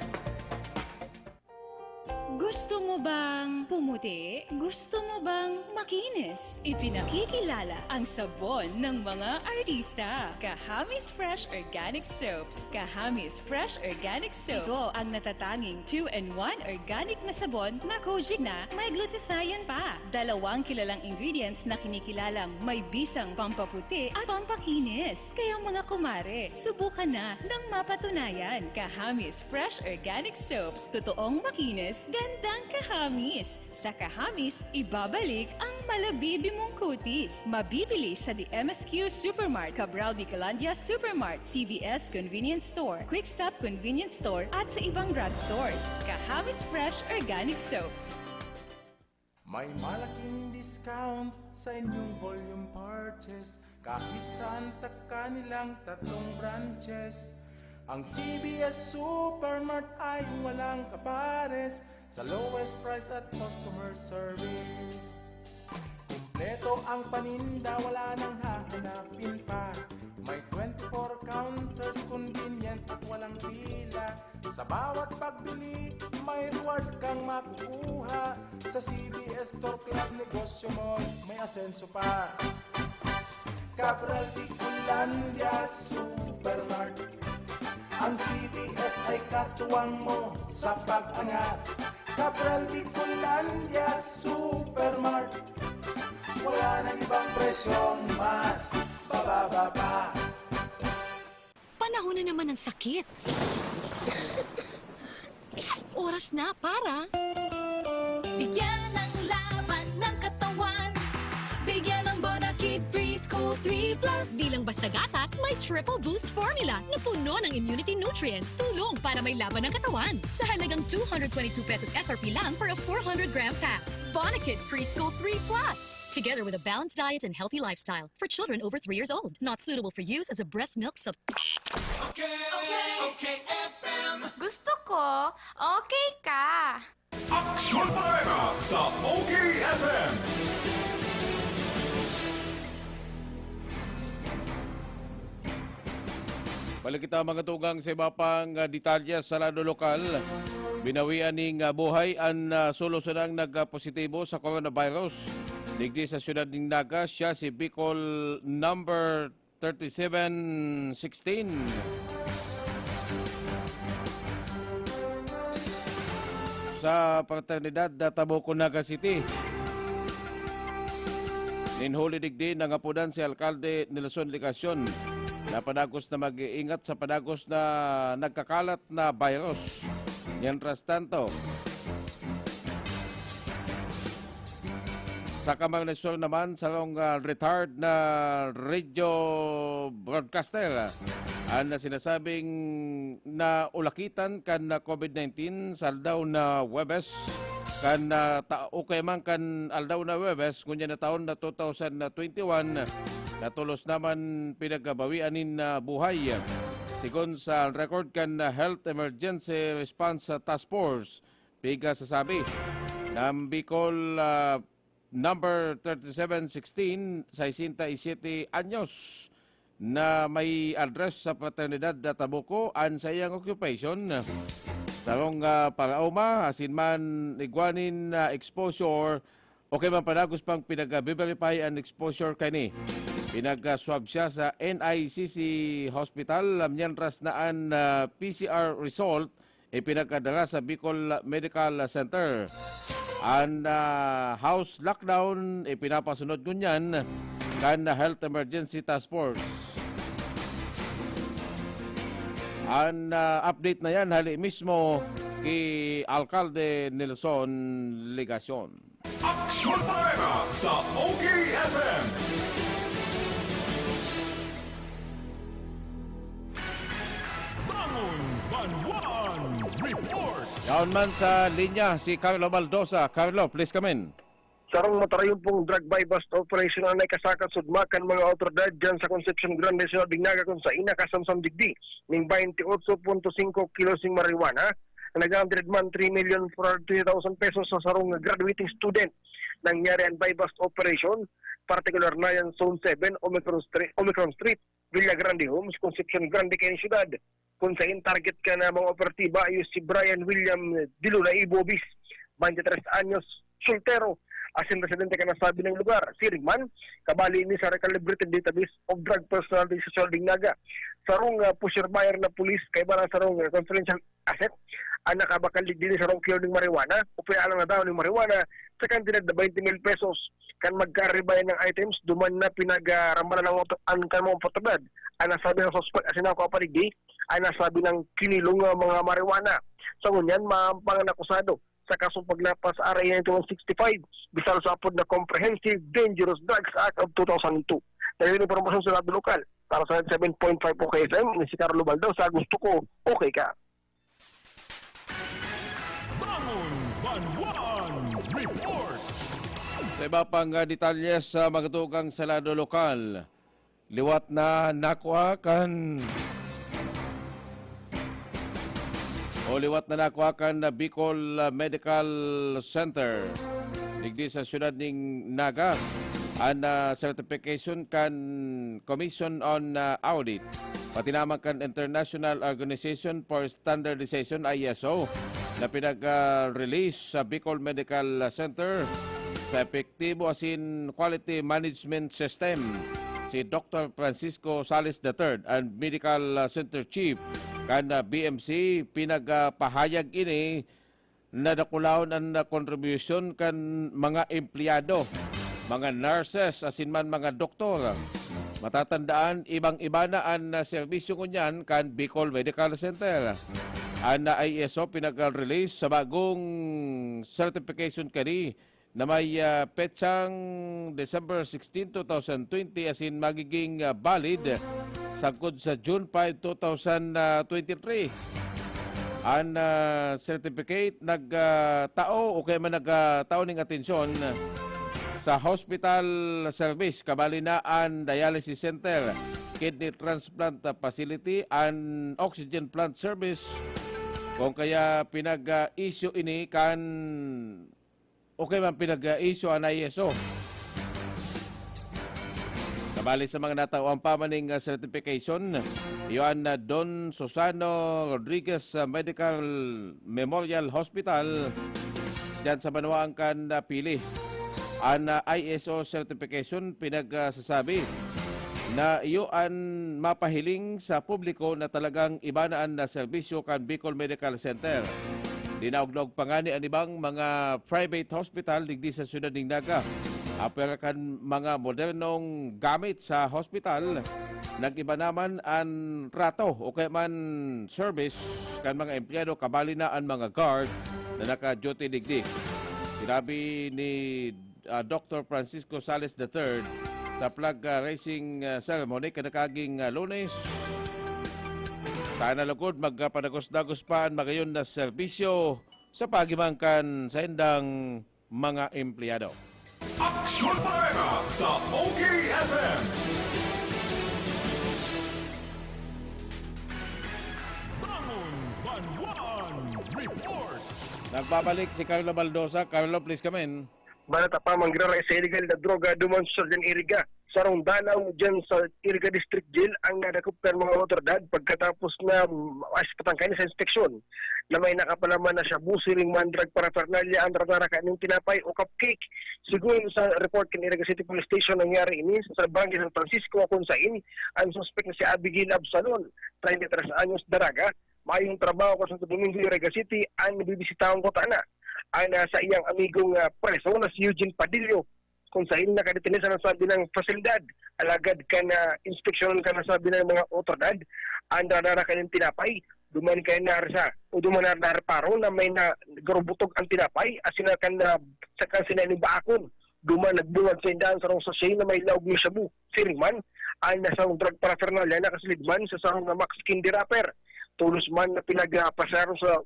Gusto mo bang pumuti? Gusto mo bang makinis? Ipinakikilala ang sabon ng mga artista. Kahamis Fresh Organic Soaps. Kahamis Fresh Organic Soaps. Ito ang natatanging two-in-one organic na sabon na kojic na may glutathione pa. Dalawang kilalang ingredients na kinikilalang may bisang pampaputi at pampakinis. Kaya mga kumare, subukan na ng mapatunayan. Kahamis Fresh Organic Soaps. Totoong makinis, gandang kahamis. Sa Kahamis, ibabalik ang malabibi mong kutis. Mabibili sa The M S Q Supermart, Cabral Bicolandia Supermart, C V S Convenience Store, Quick Stop Convenience Store, at sa ibang drugstores. Kahamis Fresh Organic Soaps. May malaking discount sa inyong volume purchase kahit saan sa kanilang tatlong branches. Ang C V S Supermart ay walang kapares sa lowest price at customer service. Kumpleto ang paninda, wala nang hahanapin pa. May twenty-four counters, convenient at walang pila. Sa bawat pagbili, may reward kang makukuha. Sa C V S Store Club, negosyo mo may asenso pa. Cabral Bicolandia Supermart. Ang C V S ay katuwang mo sa pag-angat. Cabral Bicolandia Supermart. Wala nang ibang presyong mas bababa pa. Panahon na naman ng sakit. Oras na para Bigyan ng laban ng katawan. Bigyan ng Bonakid Preschool three Plus. Di lang basta gatas, may Triple Boost Formula na puno ng immunity nutrients. Tulong para may laban ng katawan. Sa halagang two hundred twenty-two pesos S R P lang for a four hundred gram pack. Bonakid Preschool three Plus. Together with a balanced diet and healthy lifestyle for children over three years old. Not suitable for use as a breast milk substitute. Okay, okay, okay, F M. Gusto ko, okay ka. Aksyon Bareta sa O K F M. Balik kita mga tugang sa iba pang ah, detalye sa lado lokal. Binawian ning ah, buhay an ah, solo sanang nagpositibo sa coronavirus. Digdi sa siyudad ning Naga, siya si Bicol number thirty-seven sixteen. Sa Fraternidad, Tabuco, Naga City. Nin huli digdi, nangapodan si Alkalde Nelson Legacion na padagos na mag-iingat sa padagos na nagkakalat na virus. Mientras tanto, sa Camarines Sur naman, sarong ah, retired na radio broadcaster ah, ang sinasabing naulakitan kan ah, COVID nineteen sa aldaw na Huwebes. Kan ah, ta- o kaya man kan aldaw na Huwebes, kunya na taon na two thousand twenty-one, na tolos naman pinagbawian nin ah, buhay. Sigon sa record kan ah, Health Emergency Response Task Force, PEGAS sasabi na ang Bicol ah, number thirty-seven sixteen, sesenta y siete anyos, na may address sa Fraternidad de Tabuco, an saiyang occupation. Sarong, ah, paraoma, asin man igwa nin, ah, exposure, o kaya man padagos pang pinag-verify an exposure kani. Pinag-swab siya sa N I C C Hospital, mientras na an, ah, P C R result ipinagkadala sa Bicol Medical Center. An, ah, house lockdown ipinapasunod ngunyan kan Health Emergency Task Force. An, ah, update na yan hali mismo ki Alkalde Nelson Legacion. Aksyon Bareta sa O K F M. Bangon Banwaan Report. Yaon man sa linya si Carlo Baldosa. Carlo, please come in. Sarong matarayong pong drug buy-bust operation ang naikasakad sudma kan mga awtoridad dyan sa Concepcion Grande, Ciudad de Naga, kung sain nakasamsam digdi ning twenty-eight point five kilos ning marijuana na nag-hundred man three million four hundred twenty thousand pesos sa sarong graduating student. Nangyari ang buy-bust operation, partikular na yan Zone seven, Omicron Street, Omicron Street, Villa Grande Homes, Concepcion Grande, kaya siyudad. Kung sain target kan mga operatiba iyo si Brian William de Luna Ibobis, twenty-three anyos, soltero, asin residente kan nasabing lugar. Siring man, kabali ini sa Recalibrated Database of Drug Personalities sa Ciudad de Naga. Sarong, ah, pusher buyer na pulis, kaiba na sarong, ah, confidential asset, ang nakabakal digdi ni sarong kilo ning marijuana, o pinalang na daw ning marijuana, sa kantidad na twenty mil pesos. Kan magkaribay ng items, duman na pinag-arambalan ng oto-, ang kan mga otoridad. Ang nasabi ng suspect, asin ako pa digdi, ang nasabi ng kinilong, ah, mga marijuana. Sa ngunyan, mahampang ang akusado sa kasong paglapas sa R A ninety-one sixty-five, bisal sa apod na Comprehensive Dangerous Drugs Act of two thousand two. Dahil yung impormasyon sa lado lokal, para sa ninety-seven point five O K F M, ni si Carlo Baldaw, sa gusto ko, okay ka. Bangon Banwaan Report. Sa iba pang, ah, detalye sa mga tugang sa lado lokal, liwat na nakua kan o liwat na nakua kan Bicol, ah, Medical Center digdi sa siyudad ning Naga an, ah, certification kan Commission on, ah, Audit, pati naman kan International Organization for Standardization, I S O, na pinag-release sa Bicol Medical Center sa epektibo asin quality management system. Si Doctor Francisco Sales the third, ang Medical Center Chief kan, ah, B M C, pinagpahayag ini na dakulaon an, ah, kontribusyon kan mga empleyado, mga nurses, asin man mga doktor. Matatandaan, ibang-iba na an, ah, serbisyo ngunyan kan Bicol Medical Center. An, ah, I S O pinag-release sa bagong certification kani na may, ah, petsang December sixteen, two thousand twenty, asin magiging, ah, valid sagkod sa June five, two thousand twenty-three. An, ah, certificate nag, ah, tao o kaya man nag, ah, tao ning atensyon sa hospital service, kabali na an dialysis center, kidney transplant facility, an oxygen plant service, kung kaya pinag-issue ini kan, o kaya man pinag-issue an I S O. Kabali sa mga natawan pa man ning, ah, certification, iyo an, ah, Don Susano Rodriguez, ah, Medical Memorial Hospital, diyan sa banwaan kan, ah, Pili. An, ah, I S O certification pinagsasabi na iyo an mapahiling sa publiko na talagang iba na an, ah, serbisyo kan Bicol Medical Center. Dinaog-daog pa ngani an ibang mga private hospital digdi sa siyudad ning Naga. Apwera kan mga modernong gamit sa hospital, nag-iba naman an trato o kaya man service kan mga empleyado, kabali na an mga guard na naka-duty digdi. Sinabi ni, ah, Doctor Francisco Sales the third sa flag, ah, raising, ah, ceremony kan nakaaging, ah, Lunes. Sana lugod magpadagos-dagos pa an magayon na serbisyo sa pagiman kan saindang mga empleyado. Aksyon Bareta sa O K F M. Bangon Banwaan Report. Nagbabalik si Carlo Baldosa. Carlo, please come in. Manatapang manggiraray sa illegal na droga duman sa San Iriga, sarong dalaw dyan sa Iriga District Jail ang nadakop kan mga otoridad pagkatapos na mas patangkay na sa inspeksyon na may nakapalaman na shabu, siring man drug paraphernalia ang radara kaning tinapay o cupcake. Sigon sa report kan Iriga City Police Station, nangyari ini sa Barangay San Francisco kung sain ang suspek na si Abigail Absalon, treinta y tres anyos, daraga, mayong trabaho kan Santo Domingo, Iriga City, ang bibisitahon ko tana. Ang nasa iyang amigong ah, preso na si Eugene Padillo, kung sain nakadetene sa nasabi ng pasilidad. Alagad kan ah, inspeksyon kan nasabi ng mga otoridad, ang radara kaning tinapay, duman kaya narisa o duman na nareparo na may na garubutog ang tinapay, asin na kan na sa kan sinaning baakon. Duman nagbungad sa indahan sarong sachet na may laog ni shabu. Siring man, ang nasang drug paraphernalia nakasilid man sa sarong na Max Candy wrapper. Tulos man na pinagpasaro sa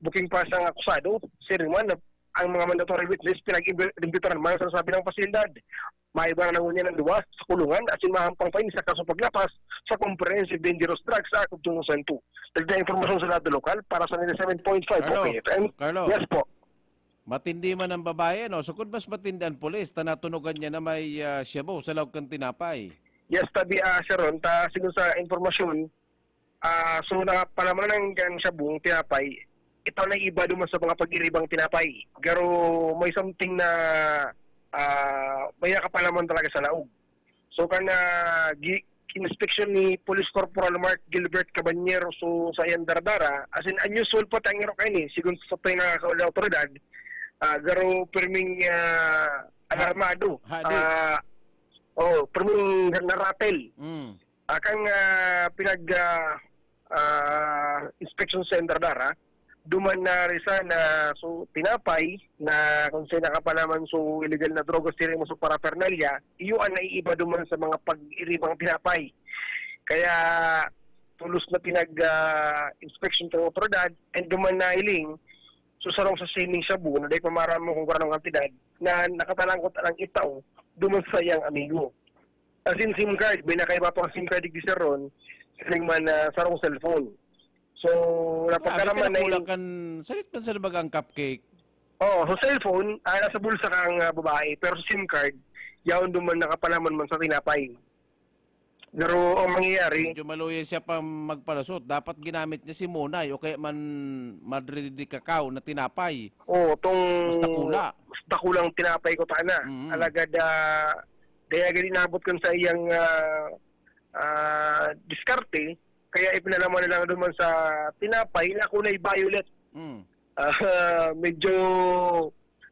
buking pa sang akusado, siring man na ang mga mandatory witness pinag-imbitaran man sa sabi ng pasilidad. Maiba na ngunyan ang duwa sa kulungan asin mahampang pa ini sa kaso paglapas sa Comprehensive Dangerous Drugs Act of two thousand two. Dagdag impormasyon sa Lado Lokal para sa ninety-seven point five Carlo, O K F M. Carlo. Yes po. Matindi man ang babae, no? Sukod mas matindi ang pulis, ta natunogan niya na may ah, shabu sa laog kan tinapay. Yes, tabi, ah, Sir Ron, ta sigon sa impormasyon, ah, so napalamanan kan shabu, tinapay, ito na iba duman sa mga pag-iribang tinapay. Garo may something na ah, may nakapalaman talaga sa laog. So kan ah, gi- inspeksyon ni Police Corporal Mark Gilbert Cabanyero so sa iyang dardara, as in unusual pa tangero kaini, sigon sa tayo na otoridad, ah, garo pirming ah, alarmado. Hadi. Ah, oh, pirming naratel. Mm. Akang ah, pinag ah, ah, inspection center dara, duman na risa na so tinapay na kung saan nakapalaman so illegal na droga siring mo so paraphernalia, iyo ang naiiba duman sa mga pag-iribang tinapay. Kaya tulos na pinag ah, inspection ng otoridad and duman na hiling so sarong sa sining shabu na dahil pamaram mo kung anong kantidad na nakatalangkot ang itao duman sa iyang amigo. As in, SIM card, may nakaiba pang SIM card digdi sa ron, siring man na sarong cellphone. So, Grabe napagkaraman ka na na pula yun. Kan, salit man sa baga ang cupcake. Oh, so cellphone, ah, nasa bulsa kang ah, babae, pero sa SIM card, yaon duman nakapalaman man sa tinapay. Pero ang mangyayari, Medyo maluya siya pa magpalusot. Dapat ginamit niya si Monay o kaya man Madre de Cacao na tinapay. Oh, tong Mas dakula. Mas dakulang tinapay ko tana. Mm. Alagad ah, daya gani inabot kan sa iyang ah, ah, diskarte, kaya ipinalaman na lang duman sa tinapay na kulay violet. Mm. Ah, medyo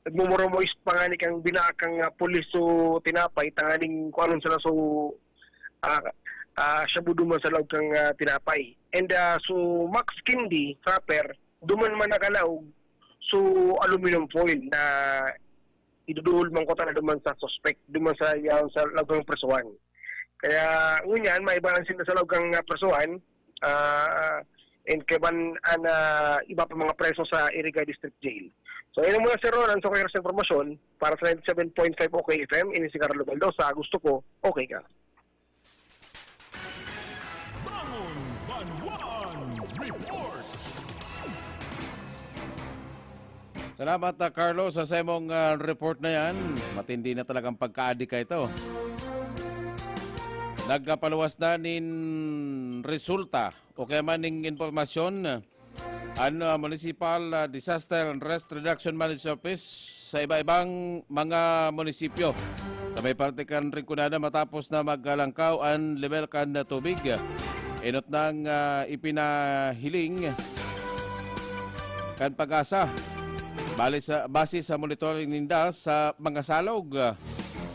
nagmumuramoist pa nga ni kang binakang ah, pulis so tinapay, tanganing kung anong sila so ah, ah, shabu duman sa laog kang ah, tinapay. And ah, so Max Candy wrapper, duman man nakalaog so aluminum foil na iduduhol man ko tana duman sa suspect, duman sa yaon sa laog kang presohan. Kaya ngunyan, maiba lang sila sa laog kang ah, presohan, ah, and kaiban an ah, iba pa mga preso sa Iriga District Jail. So, yun muna, Sir Roland, so kaya sa impormasyon, para sa ninety-seven point five O K F M, ini si Carlo Baldosa, gusto ko, okay ka. Bangon Banwaan Report. Salamat, ah, Carlo, sa saimong ah, report na yan. Matindi na talagang pagkaadik ka ito. Nagkapaluwas na nin resulta o kaya man ning impormasyon an ah, Municipal ah, Disaster and Risk Reduction Management Office sa iba-ibang mga munisipyo. Sa may parte kan Rinconada, matapos na magkalangkaw an level kan tubig, enot nang ah, ipinahiling kan PAGASA. Bali sa, base sa monitoring ninda sa mga salog,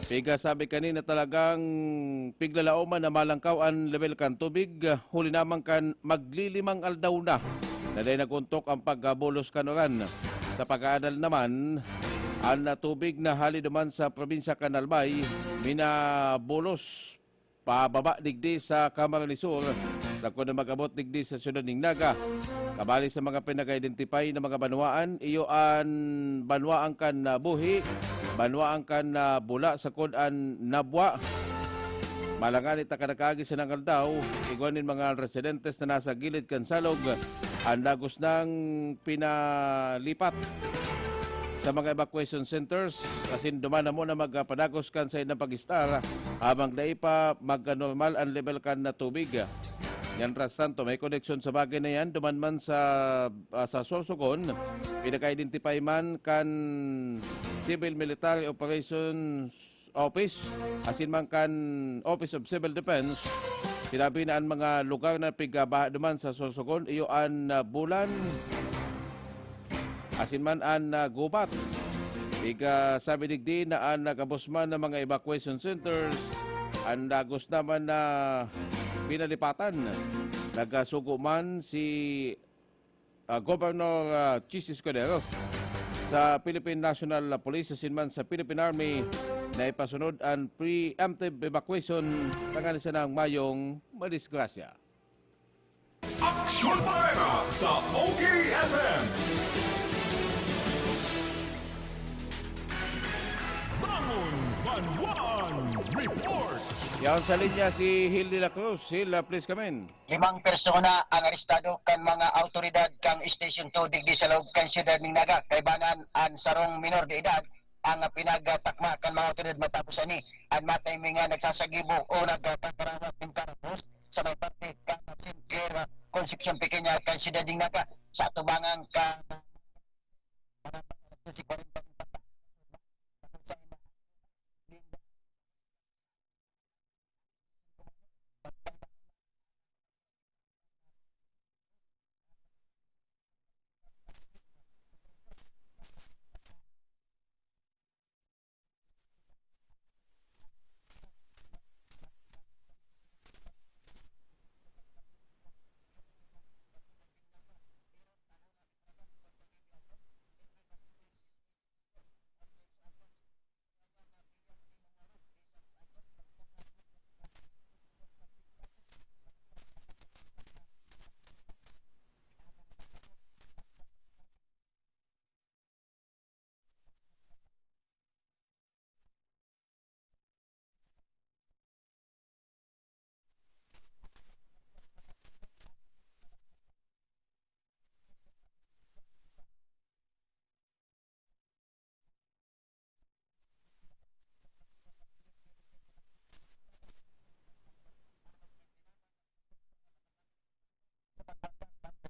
piga sabi kanina talagang piglalaoman na malangkaw an level kan tubig, huli naman kan maglilimang aldaw na na dai nag-ontok ang pagkabulos kan uran. Sa pag-aadal naman, an tubig na hali duman sa probinsya kan Albay minabulos pababa digdi sa Camarines Sur, sagkod na mag-abot digdi sa siyudad ning Naga. Kabali sa mga pinag-identify na mga banwaan, iyo an banwaan kan ah, Buhi, banwaan kan ah, Bula, sagkod an Nabua. Malangan ita kadakagi sa nangaldaw, igwa nin mga residentes na nasa gilid kan salog, ang dagos nang pinalipat sa mga evacuation centers, asin duman na muna magpadagos kan saindang pag-istar habang dai pa magnormal an lebel kan tubig. Mientras tanto, may koneksyon sa bagay na yan, duman man sa, ah, sa Sorsogon, pinaka-identify man kan Civil Military Operations Office, asin man kan Office of Civil Defense, sinabi na an mga lugar na pigbaha duman sa Sorsogon, iyo an, ah, Bulan, asin man an, ah, Gubat. Iga sabi digdi na an gabos man na mga evacuation centers, an dagos naman na pinalipatan. Nagasugo man si, ah, Governor, ah, Chiz Escudero sa Philippine National Police asin man sa Philippine Army na ipasunod an preemptive evacuation tanganing sanang mayong madisgrasya. Aksyon Bareta sa O K F M. Bangon Banwaan Report. Yan sa linya si Hil de la Cruz. Hil, ah, please come in. Limang persona ang arestado kan mga awtoridad kan Station two digdi sa laog kan siyudad nin Naga. Kaibanan an sarong minor de edad ang pinagtakma kan mga awtoridad matapos ani an matimbang nga nagsasagibo o nagkakarawat nin karapos sa may parte kan Sinclair Concepcion Pequeña kan siyudad nin Naga sa atubangan kan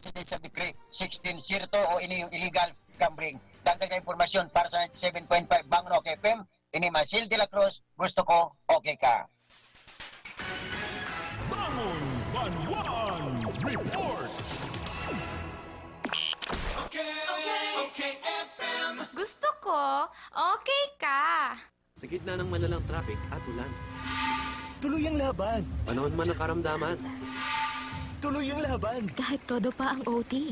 Presidential Decree sixteen zero two o ini yung illegal gambling. Dagdag na impormasyon para sa ninety-seven point five Bangno K F M, ini Masil de la Cruz, gusto ko, okay ka. Bangon Banwaan Report. Okay, okay, F M. Gusto ko, okay ka. Sa gitna ng malalang traffic at ulan. Tuloy ang laban. Panahon man ng karamdaman. Tuloy ang laban. Kahit todo pa ang O T.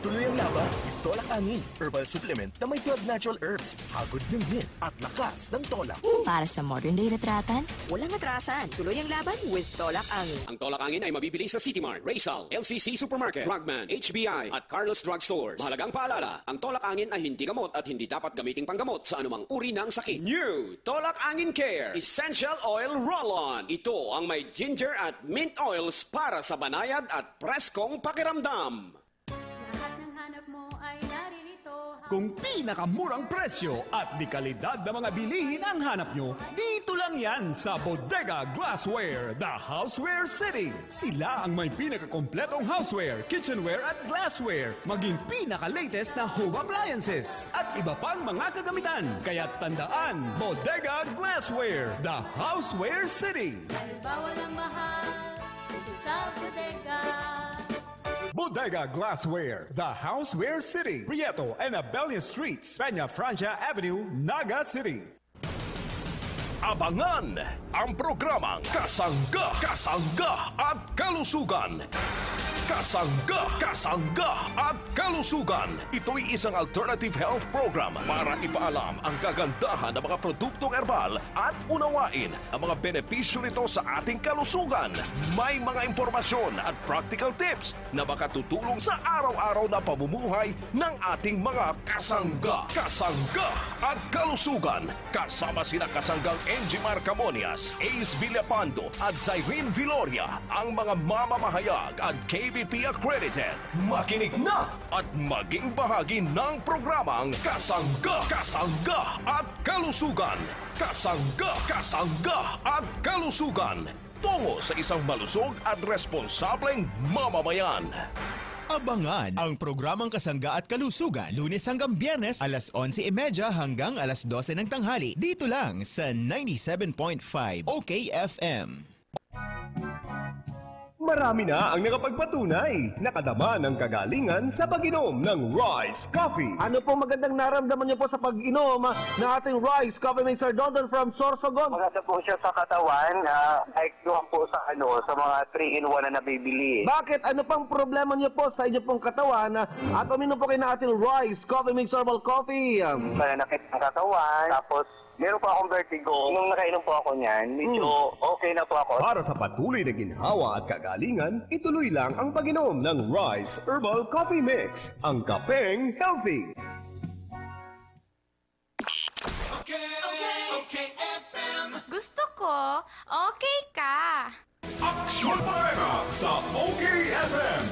Tuloy ang laban with Tolak Angin, herbal supplement na may twelve natural herbs, hagod ng hit at lakas ng tolak. Para sa modern day retratan, walang atrasan. Tuloy ang laban with Tolak Angin. Ang Tolak Angin ay mabibili sa City Mart, Rizal, L C C Supermarket, Drugman, H B I, at Carlos Drug Stores. Mahalagang paalala, ang Tolak Angin ay hindi gamot at hindi dapat gamiting panggamot sa anumang uri ng sakit. New Tolak Angin Care Essential Oil Roll-On. Ito ang may ginger at mint oils para sa banayad at preskong pakiramdam. Lahat ng hanap mo ay naririto. Kung pinakamurang presyo at de kalidad na mga bilihin ang hanap nyo, dito lang yan sa Bodega Glassware, the Houseware City. Sila ang may pinakakompletong houseware, kitchenware at glassware, maging pinaka-latest na home appliances, at iba pang mga kagamitan. Kaya tandaan, Bodega Glassware, the Houseware City. Halimbawa ng mahal, dito sa bodega. Bodega Glassware, the Houseware City, Prieto and Abella Streets, Peña Francia Avenue, Naga City. Abangan ang programang Kasangga, Kasangga at Kalusugan. Kasangga, Kasangga at Kalusugan. Ito'y isang alternative health program para ipaalam ang kagandahan ng mga produktong herbal at unawain ang mga benepisyo nito sa ating kalusugan. May mga impormasyon at practical tips na makatutulong sa araw-araw na pamumuhay ng ating mga kasangga, kasangga at kalusugan. Kasama sina kasanggang N G Mar Camonias, Ace Villapando at Zyrene Viloria, ang mga mamamahayag at K B P P accredited. Makinig na at maging bahagi ng programang Kasangga, Kasangga at Kalusugan. Kasangga, Kasangga at Kalusugan. Tungo sa isang malusog at responsableng mamamayan. Abangan ang programang Kasangga at Kalusugan, Lunes hanggang Biyernes, alas onse y media hanggang alas dose ng tanghali, dito lang sa ninety-seven point five O K F M. Marami na ang nakapagpatunay, nakadama ng kagalingan sa pag-inom ng Rice Coffee. Ano pong magandang naramdaman niyo po sa pag-inom na ating Rice Coffee Mixer, Dondon from Sorsogon? Maganda po siya sa katawan, ah, like doon po sa, ano, sa mga three-in-one na nabibili. Bakit? Ano pang problema niyo po sa inyo pong katawan, ah, at uminom po kayo ng ating Rice Coffee Mix Herbal Coffee? Pananakit ng katawan, tapos meron pa akong vertigo. Nung nakainom po ako niyan, medyo Hmm. okay na po ako. Para sa patuloy na ginhawa at kagalingan, ituloy lang ang pag-inom ng Rice Herbal Coffee Mix, ang kapeng healthy. Gusto ko, okay ka. Aksyon Bareta sa O K F M.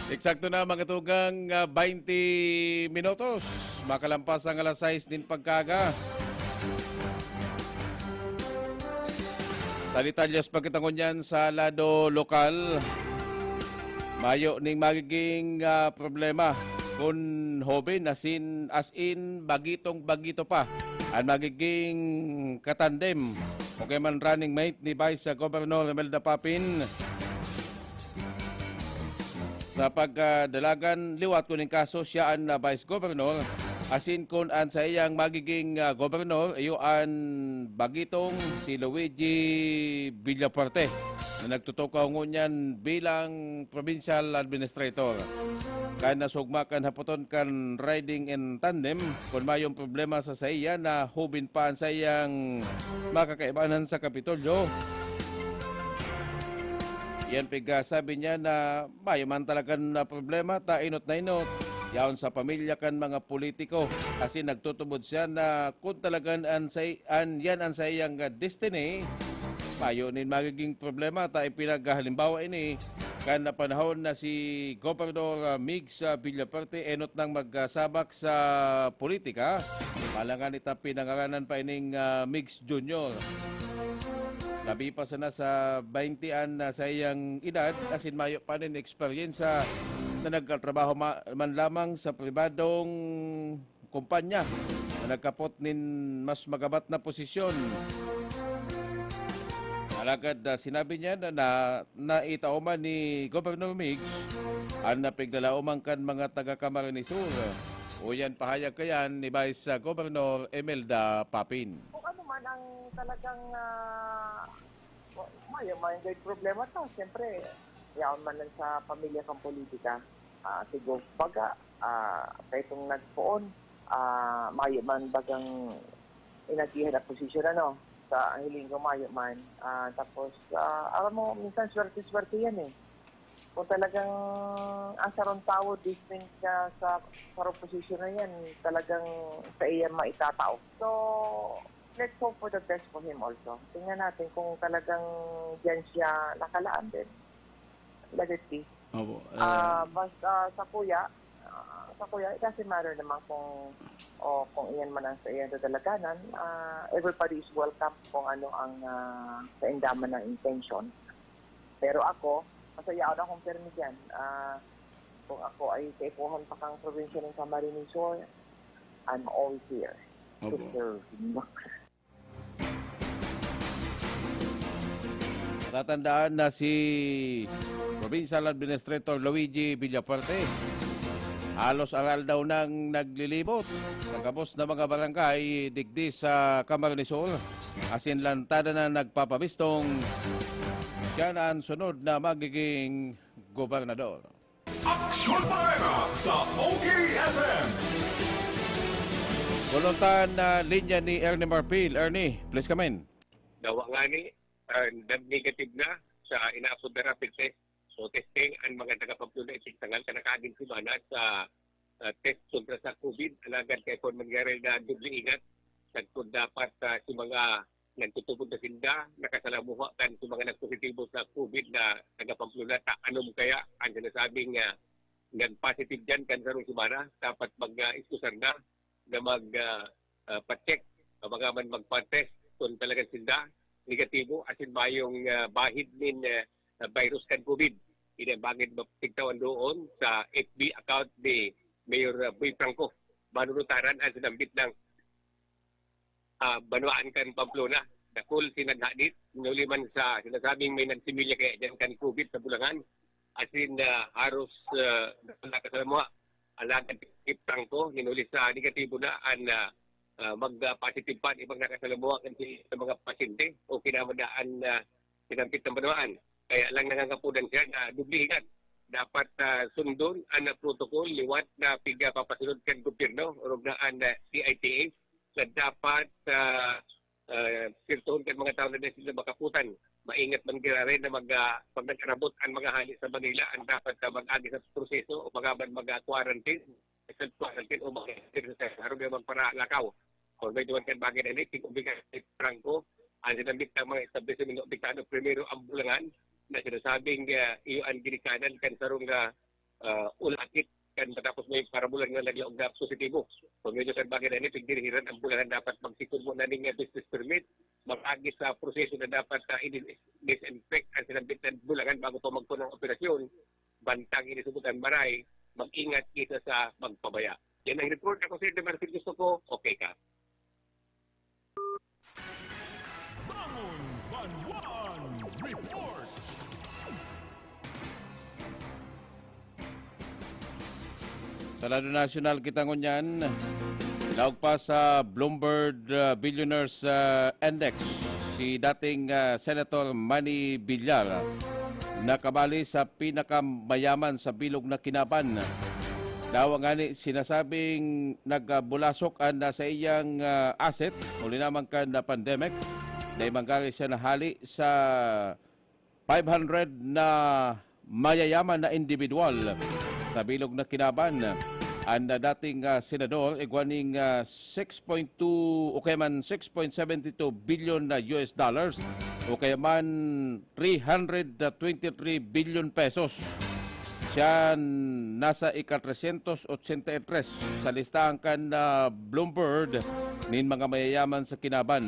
Eksakto na, mga tugang, ah, baynte minutos. Makalampas ang alas sais nin pagkaaga. Sa detalyes pa kita ngunyan sa lado lokal, mayo ning magiging, ah, problema kun hoben asin, as in, bagitong-bagito pa an magiging katandem o kaya man running mate ni Vice Governor Imelda Papin. Sa pagdalagan liwat kun nin kaso, siya an, ah, Vice Governor, asin kun an saiyang magiging, ah, gobernador, iyo an bagitong si Luigi Villafuerte, na nagtutukaw ngunyan bilang provincial administrator. Kan nasugma kan hapoton kan riding in tandem, kun mayong problema sa saiya na hoben pa an saiyang makakaibanan sa Kapitolyo, iyan pig, ah, sabi niya na mayo man talagan na problema ta enot na enot yaon sa pamilya kan mga politiko. Asin nagtutubod siya na kun talagan an sai-, an, yan an saiyang, ah, destiny, mayo nin magiging problema ta ipinaghalimbawa ini kan panahon na si Gobernador, ah, Migs, ah, Villafuerte enot nang magsabak sa politika. Malangan ita pinangaranan pa ining, ah, Migs Junior. Labi pa sana sa baynte an, ah, saiyang edad, asin mayo pa nin eksperyensya na nagkatrabaho ma-, man lamang sa pribadong kumpanya na nagkapot nin mas magabat na posisyon. Alagad, ah, sinabi niya na, na, naitao man ni Governor Migs an napiglalaoman kan mga taga Camarines Sur. Uyan pahayag kayan ni Vice, ah, Governor Imelda Papin. Kung ano man ang talagang, ah, wa-, may, may, may problema ta, siyempre, yaon man lang sa pamilya kan politika. Ah, siguro, baga, ah, kaitong nagpoon, ah, mayo man bagang inagihan na posisyon, ano, sa hiling ko, mayo man. Ah, tapos, ah, alam mo, minsan swerte-swerte yan, eh. Kung talagang ang sarong tawo distinct ka sa, sa posisyon na yan, talagang sa iya maitatao. So, let's hope for the best for him also. Tingnan natin kung talagang diyan siya nakalaan din. Let it be. Opo. Ah, ah, basta sa kuya, ah, sa kuya, it doesn't matter naman kung, o kung iyan man ang sa iyang dadalaganan. Ah, everybody is welcome kung ano ang, ah, sa indaman ng intention. Pero ako, masaya ako na akong pirmi dyan. Ah, kung ako ay kaipuhan pa kang probinsya ng Camarines Sur, I'm always here to Opo. serve. Natatandaan na si Provincial Administrator Luigi Villafuerte halos aral daw nang naglilibot sa gabos na mga barangay digdi sa Camarines Sur, asin lantadan na nagpapabistong siya na ang sunod na magiging gobernador. Aksyon Bareta sa O K F M. Buluntan na linya ni Ernie Marfil. Ernie, please come in. Dawa ngani, ah, nag-negative na sa inaapod na rapid test o testing ang mga taga-Pamplona itigtangal kan nakaaging semana sa, ah, test kontra sa COVID. Alagad kay kon mangyari na doble ingat, sagkod dapat, ah, si mga nagtutubod na sinda, nakasalamuha kan si mga nagpositibo sa COVID na taga-Pamplona, ta anom kaya ang sinasabing, ah, nag-positive diyan kan sarong semana, dapat mag, ah, iskusar na na mag, ah, ah, pa-check, o baka man magpa-test kung talagang sinda negatibo, asin mayong, ah, bahid nin, ah, virus kan COVID. Ini ang bangin mapigtawan doon sa F B account ni Mayor, ah, Boy Franco. Manunutaran ang sinambit ng, ah, banwaan kan Pamplona. Dakul si naghadit, nuli man sa sinasabing may nagsimilya kaya dyan kan COVID sa Bulangan. Asin, ah, haros, ah, nakasalamuha. Alagad si Franco, ninuli sa negatibo na an, ah, ah, mag, ah, positive pa an ibang nakasalamuha kan si, sa mga pasyente o kinamandaan na sinampit ng banwaan. Kaya lang nangangapodan siya na dublihan. Dapat, ah, sundon ang protocol liwat na pigapapasunod kan gobyerno, orog na an, ah, C I T H, na dapat, ah, ah, sirtohon kan mga tawo na dai sila makaputan. Maingat man giraray na mag, ah, pag nag-arabot ang mga hali sa Manila, ang dapat na mag-agi sa proseso o magaban mag-quarantine, self-quarantine o mag-, sa harong naman para lakaw. Kung may duman kan bagay na ini, tig-obliga si Franco, ang sinambit ng mga establishment na apektado, primero ang Bulangan, na sinasabing, ah, iyo ang ginikanan kan sarong, ah, ah, ulakit kan matapos may parabulan nga naglaog na positibo. Kung medyo kan bagay na ini, pigdirihiran ang Bulangan dapat magsikod mo na ning, ah, business permit, mag-agi sa proseso na dapat, ah, i-disinfect ang sinambit ng Bulangan bago pa magpuno ang operasyon. Bantang ini subutan maray, mag-ingat kisa sa magpabaya. Yan ang report. Ako si Edmar Gusto ko, okay ka. Bangon Banwaan Report. Sa lado nasyonal kita ngunyan, laog pa sa Bloomberg, ah, Billionaires, ah, Index, si dating, ah, Senator Manny Villar, nakabali sa pinakamayaman sa bilog na kinaban. Dawa ngani sinasabing nagbulasok an, ah, saiyang, ah, asset, huli naman kan, ah, pandemic. Dai manggari siya nahali sa five hundred na mayayaman na individual sa bilog na kinaban. An, ah, dating, ah, senador, igwa ning, ah, six point two o kaya man six point seven two billion na U S dollars o kaya man three hundred twenty-three billion pesos. Siya nasa ika-tresyentos otsenta y tres sa listahan kan, ah, Bloomberg nin mga mayayaman sa kinaban.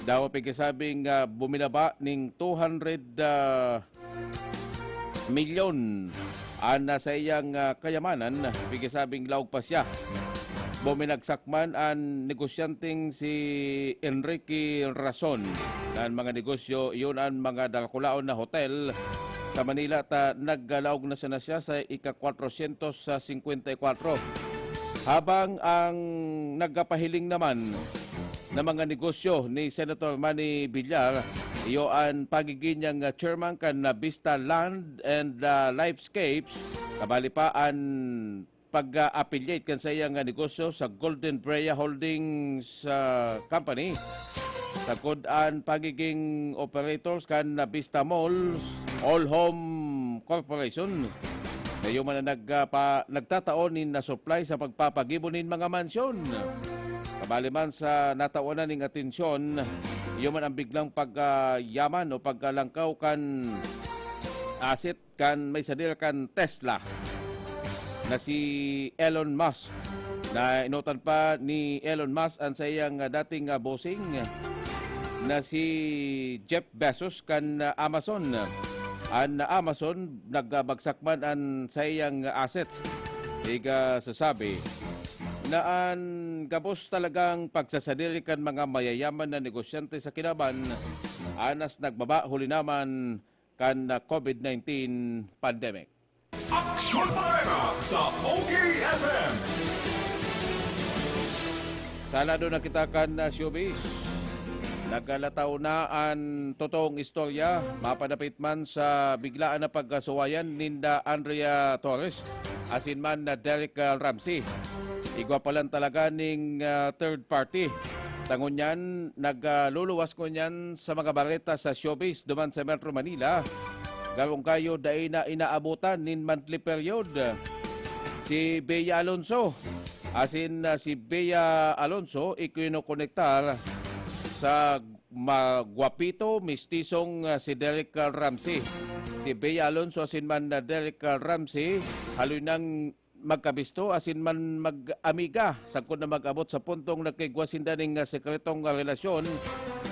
Dawa pigsasabing, ah, buminaba ning two hundred, ah, milyon an nasa iyang, ah, kayamanan, pigsasabing laog pa siya. Buminagsak man an negosyanteng si Enrique Rason. Kan mga negosyo, iyon an mga dakulaon na hotel sa Manila, ta naglaog na sana siya sa ika-kwatrosyentos singkwenta y kwatro. Habang ang nagkapahiling naman na mga negosyo ni Senator Manny Villar, iyo an pagigin niyang chairman kan Vista Land and, ah, Lifescapes, kabali pa an pag-affiliate kan saiyang negosyo sa Golden Brea Holdings, ah, Company, sagkod an pagiging operators kan Vista Malls, All Home Corporation, na iyo man ang nag-, ah, pa-, nagtatao nin, ah, supply sa pagpapagibo nin mga mansyon. Kabali man sa natawanan ning atensyon, iyo man ang biglang pagkayaman o pagkalangkaw kan asset kan may sadiri kan Tesla na si Elon Musk, na enotan pa ni Elon Musk an saiyang, ah, dating, ah, bossing na si Jeff Bezos kan, ah, Amazon. An Amazon, nagbagsak man an saiyang asset. Iga sasabi na an gabos talagang pagsasadiri kan mga mayayaman na negosyante sa kinaban, anas nagbaba huli naman kan, ah, COVID nineteen pandemic. Aksyon Bareta sa O K F M. Sa lado na kita kan, ah, showbiz. Nagkalataw na an totoong istorya, mapadapit man sa biglaan na pagkasuwayan ninda Andrea Torres asin man na Derek, ah, Ramsey. Igwa pa lang talaga ning, ah, third party. Ta ngunyan, nagluluwas ngunyan sa mga bareta sa showbiz duman sa Metro Manila Garong kayo dai na inaabotan nin monthly period si Bea Alonso. Asin, ah, si Bea Alonso ikinokonektar sa magwapito, mistisong, ah, si Derek Ramsey. Si Bea Alonso asin man na Derek Ramsey, haloy nang magkabisto asin man mag-amiga sagkod na mag-abot sa puntong nagkaigwa sinda ning, ah, sekretong, ah, relasyon,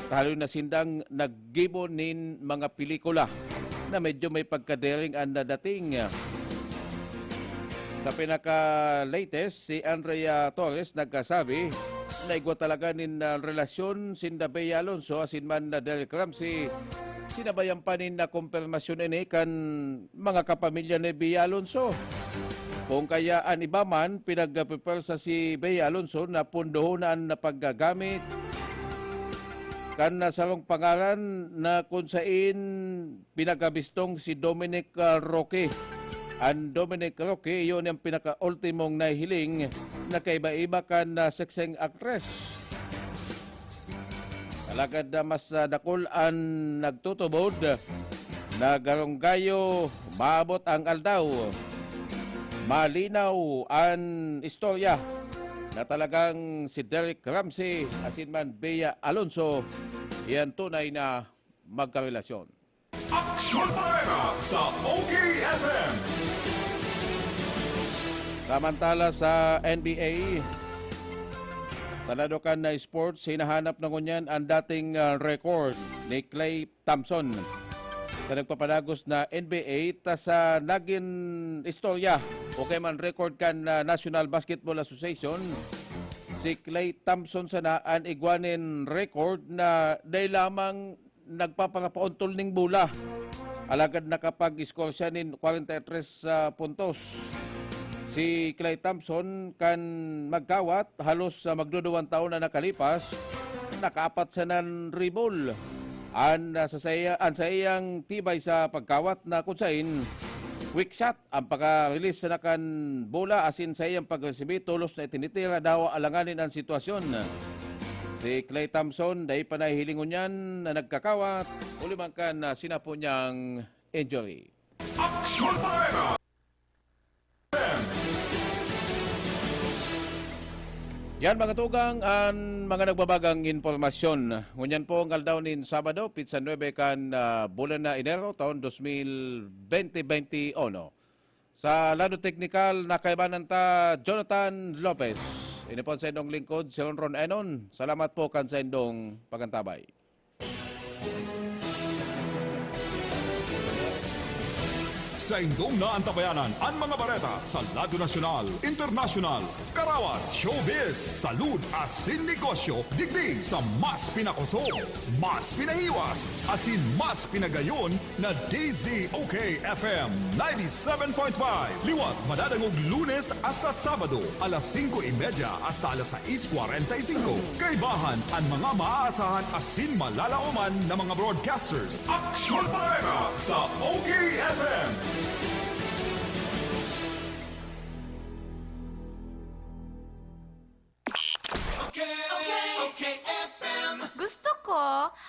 haloy na sindang naggibo nin mga pelikula na medyo may pagkadaring an dating. Sa pinaka-latest, si Andrea Torres nagkasabi na igwa talaga nin, ah, relasyon sinda Bea Alonso asin man na Derek Ramsey. Sinabayan pa nin na kumpirmasyon ini kan mga kapamilya ni Bea Alonso. Kung kaya an iba man, pinagpipwersa si Bea Alonso na pundohon na an paggagamit kan sarong pangaran na kun sain pinagabistong si Dominic, ah, Roque. An Dominic Roque, iyon ang pinakaultimong nahihiling na kaiba-iba kan, ah, sekseng aktres. Alagad na mas, ah, dakul an nagtutubod na garong gayo maabot ang aldaw. Malinaw an istorya na talagang si Derek Ramsey asin man Bea Alonso, iyan tunay na magkarelasyon. Aksyon Bareta sa O K F M. Samantala sa N B A, sa lado kan na sports, hinahanap na ngunyan ang dating, ah, record ni Klay Thompson sa nagpapadagos na N B A, ta sa nagin istorya o kaya man record kan, ah, National Basketball Association, si Klay Thompson sana an igwa nin record na dai lamang nagpaparapauntol ning bola. Alagad nakapag-score siya nin kwarenta y tres, ah, puntos. Si Klay Thompson kan magkawat, halos, ah, magduduwang taon na nakalipas, nakaapat siya nan dribble. An, ah, sa saya, an saiyang tibay sa pagkawat na kun sain, quick shot ang pagka-release sana kan bola asin saiyang pagresibi tolos na itinitira daw alanganin an sitwasyon. Si Klay Thompson dai pa nahihiling ngunyan na nagkakawat, huli man kan, ah, sinapo niyang injury. Aksyon Bareta. Yan, mga tugang, an mga nagbabagang impormasyon. Ngunyan po ang aldaw nin Sabado, pitsa nuebe kan, ah, bulan na Enero, taon dos mil bente, bente uno. Sa lado teknikal, nakaibanan ta Jonathan Lopez. Ini po an saindong lingkod, si Ronron Enon. Salamat po kan saindong pagantabay. Saindong naantabayanan an mga bareta sa lado nasyonal, internasyonal, karawat, showbiz, salud asin negosyo digdi sa mas pinakosog, mas pinahiwas, asin mas pinagayon na D Z O K F M ninety-seven point five. Liwat madadangog Lunes hasta Sabado, alas singko y media hasta alas sais kwarenta y singko. Kaibahan an mga maaasahan asin malalaoman na mga broadcasters. Aksyon Bareta sa O K F M. Okay, okay, okay, F M. Gusto ko,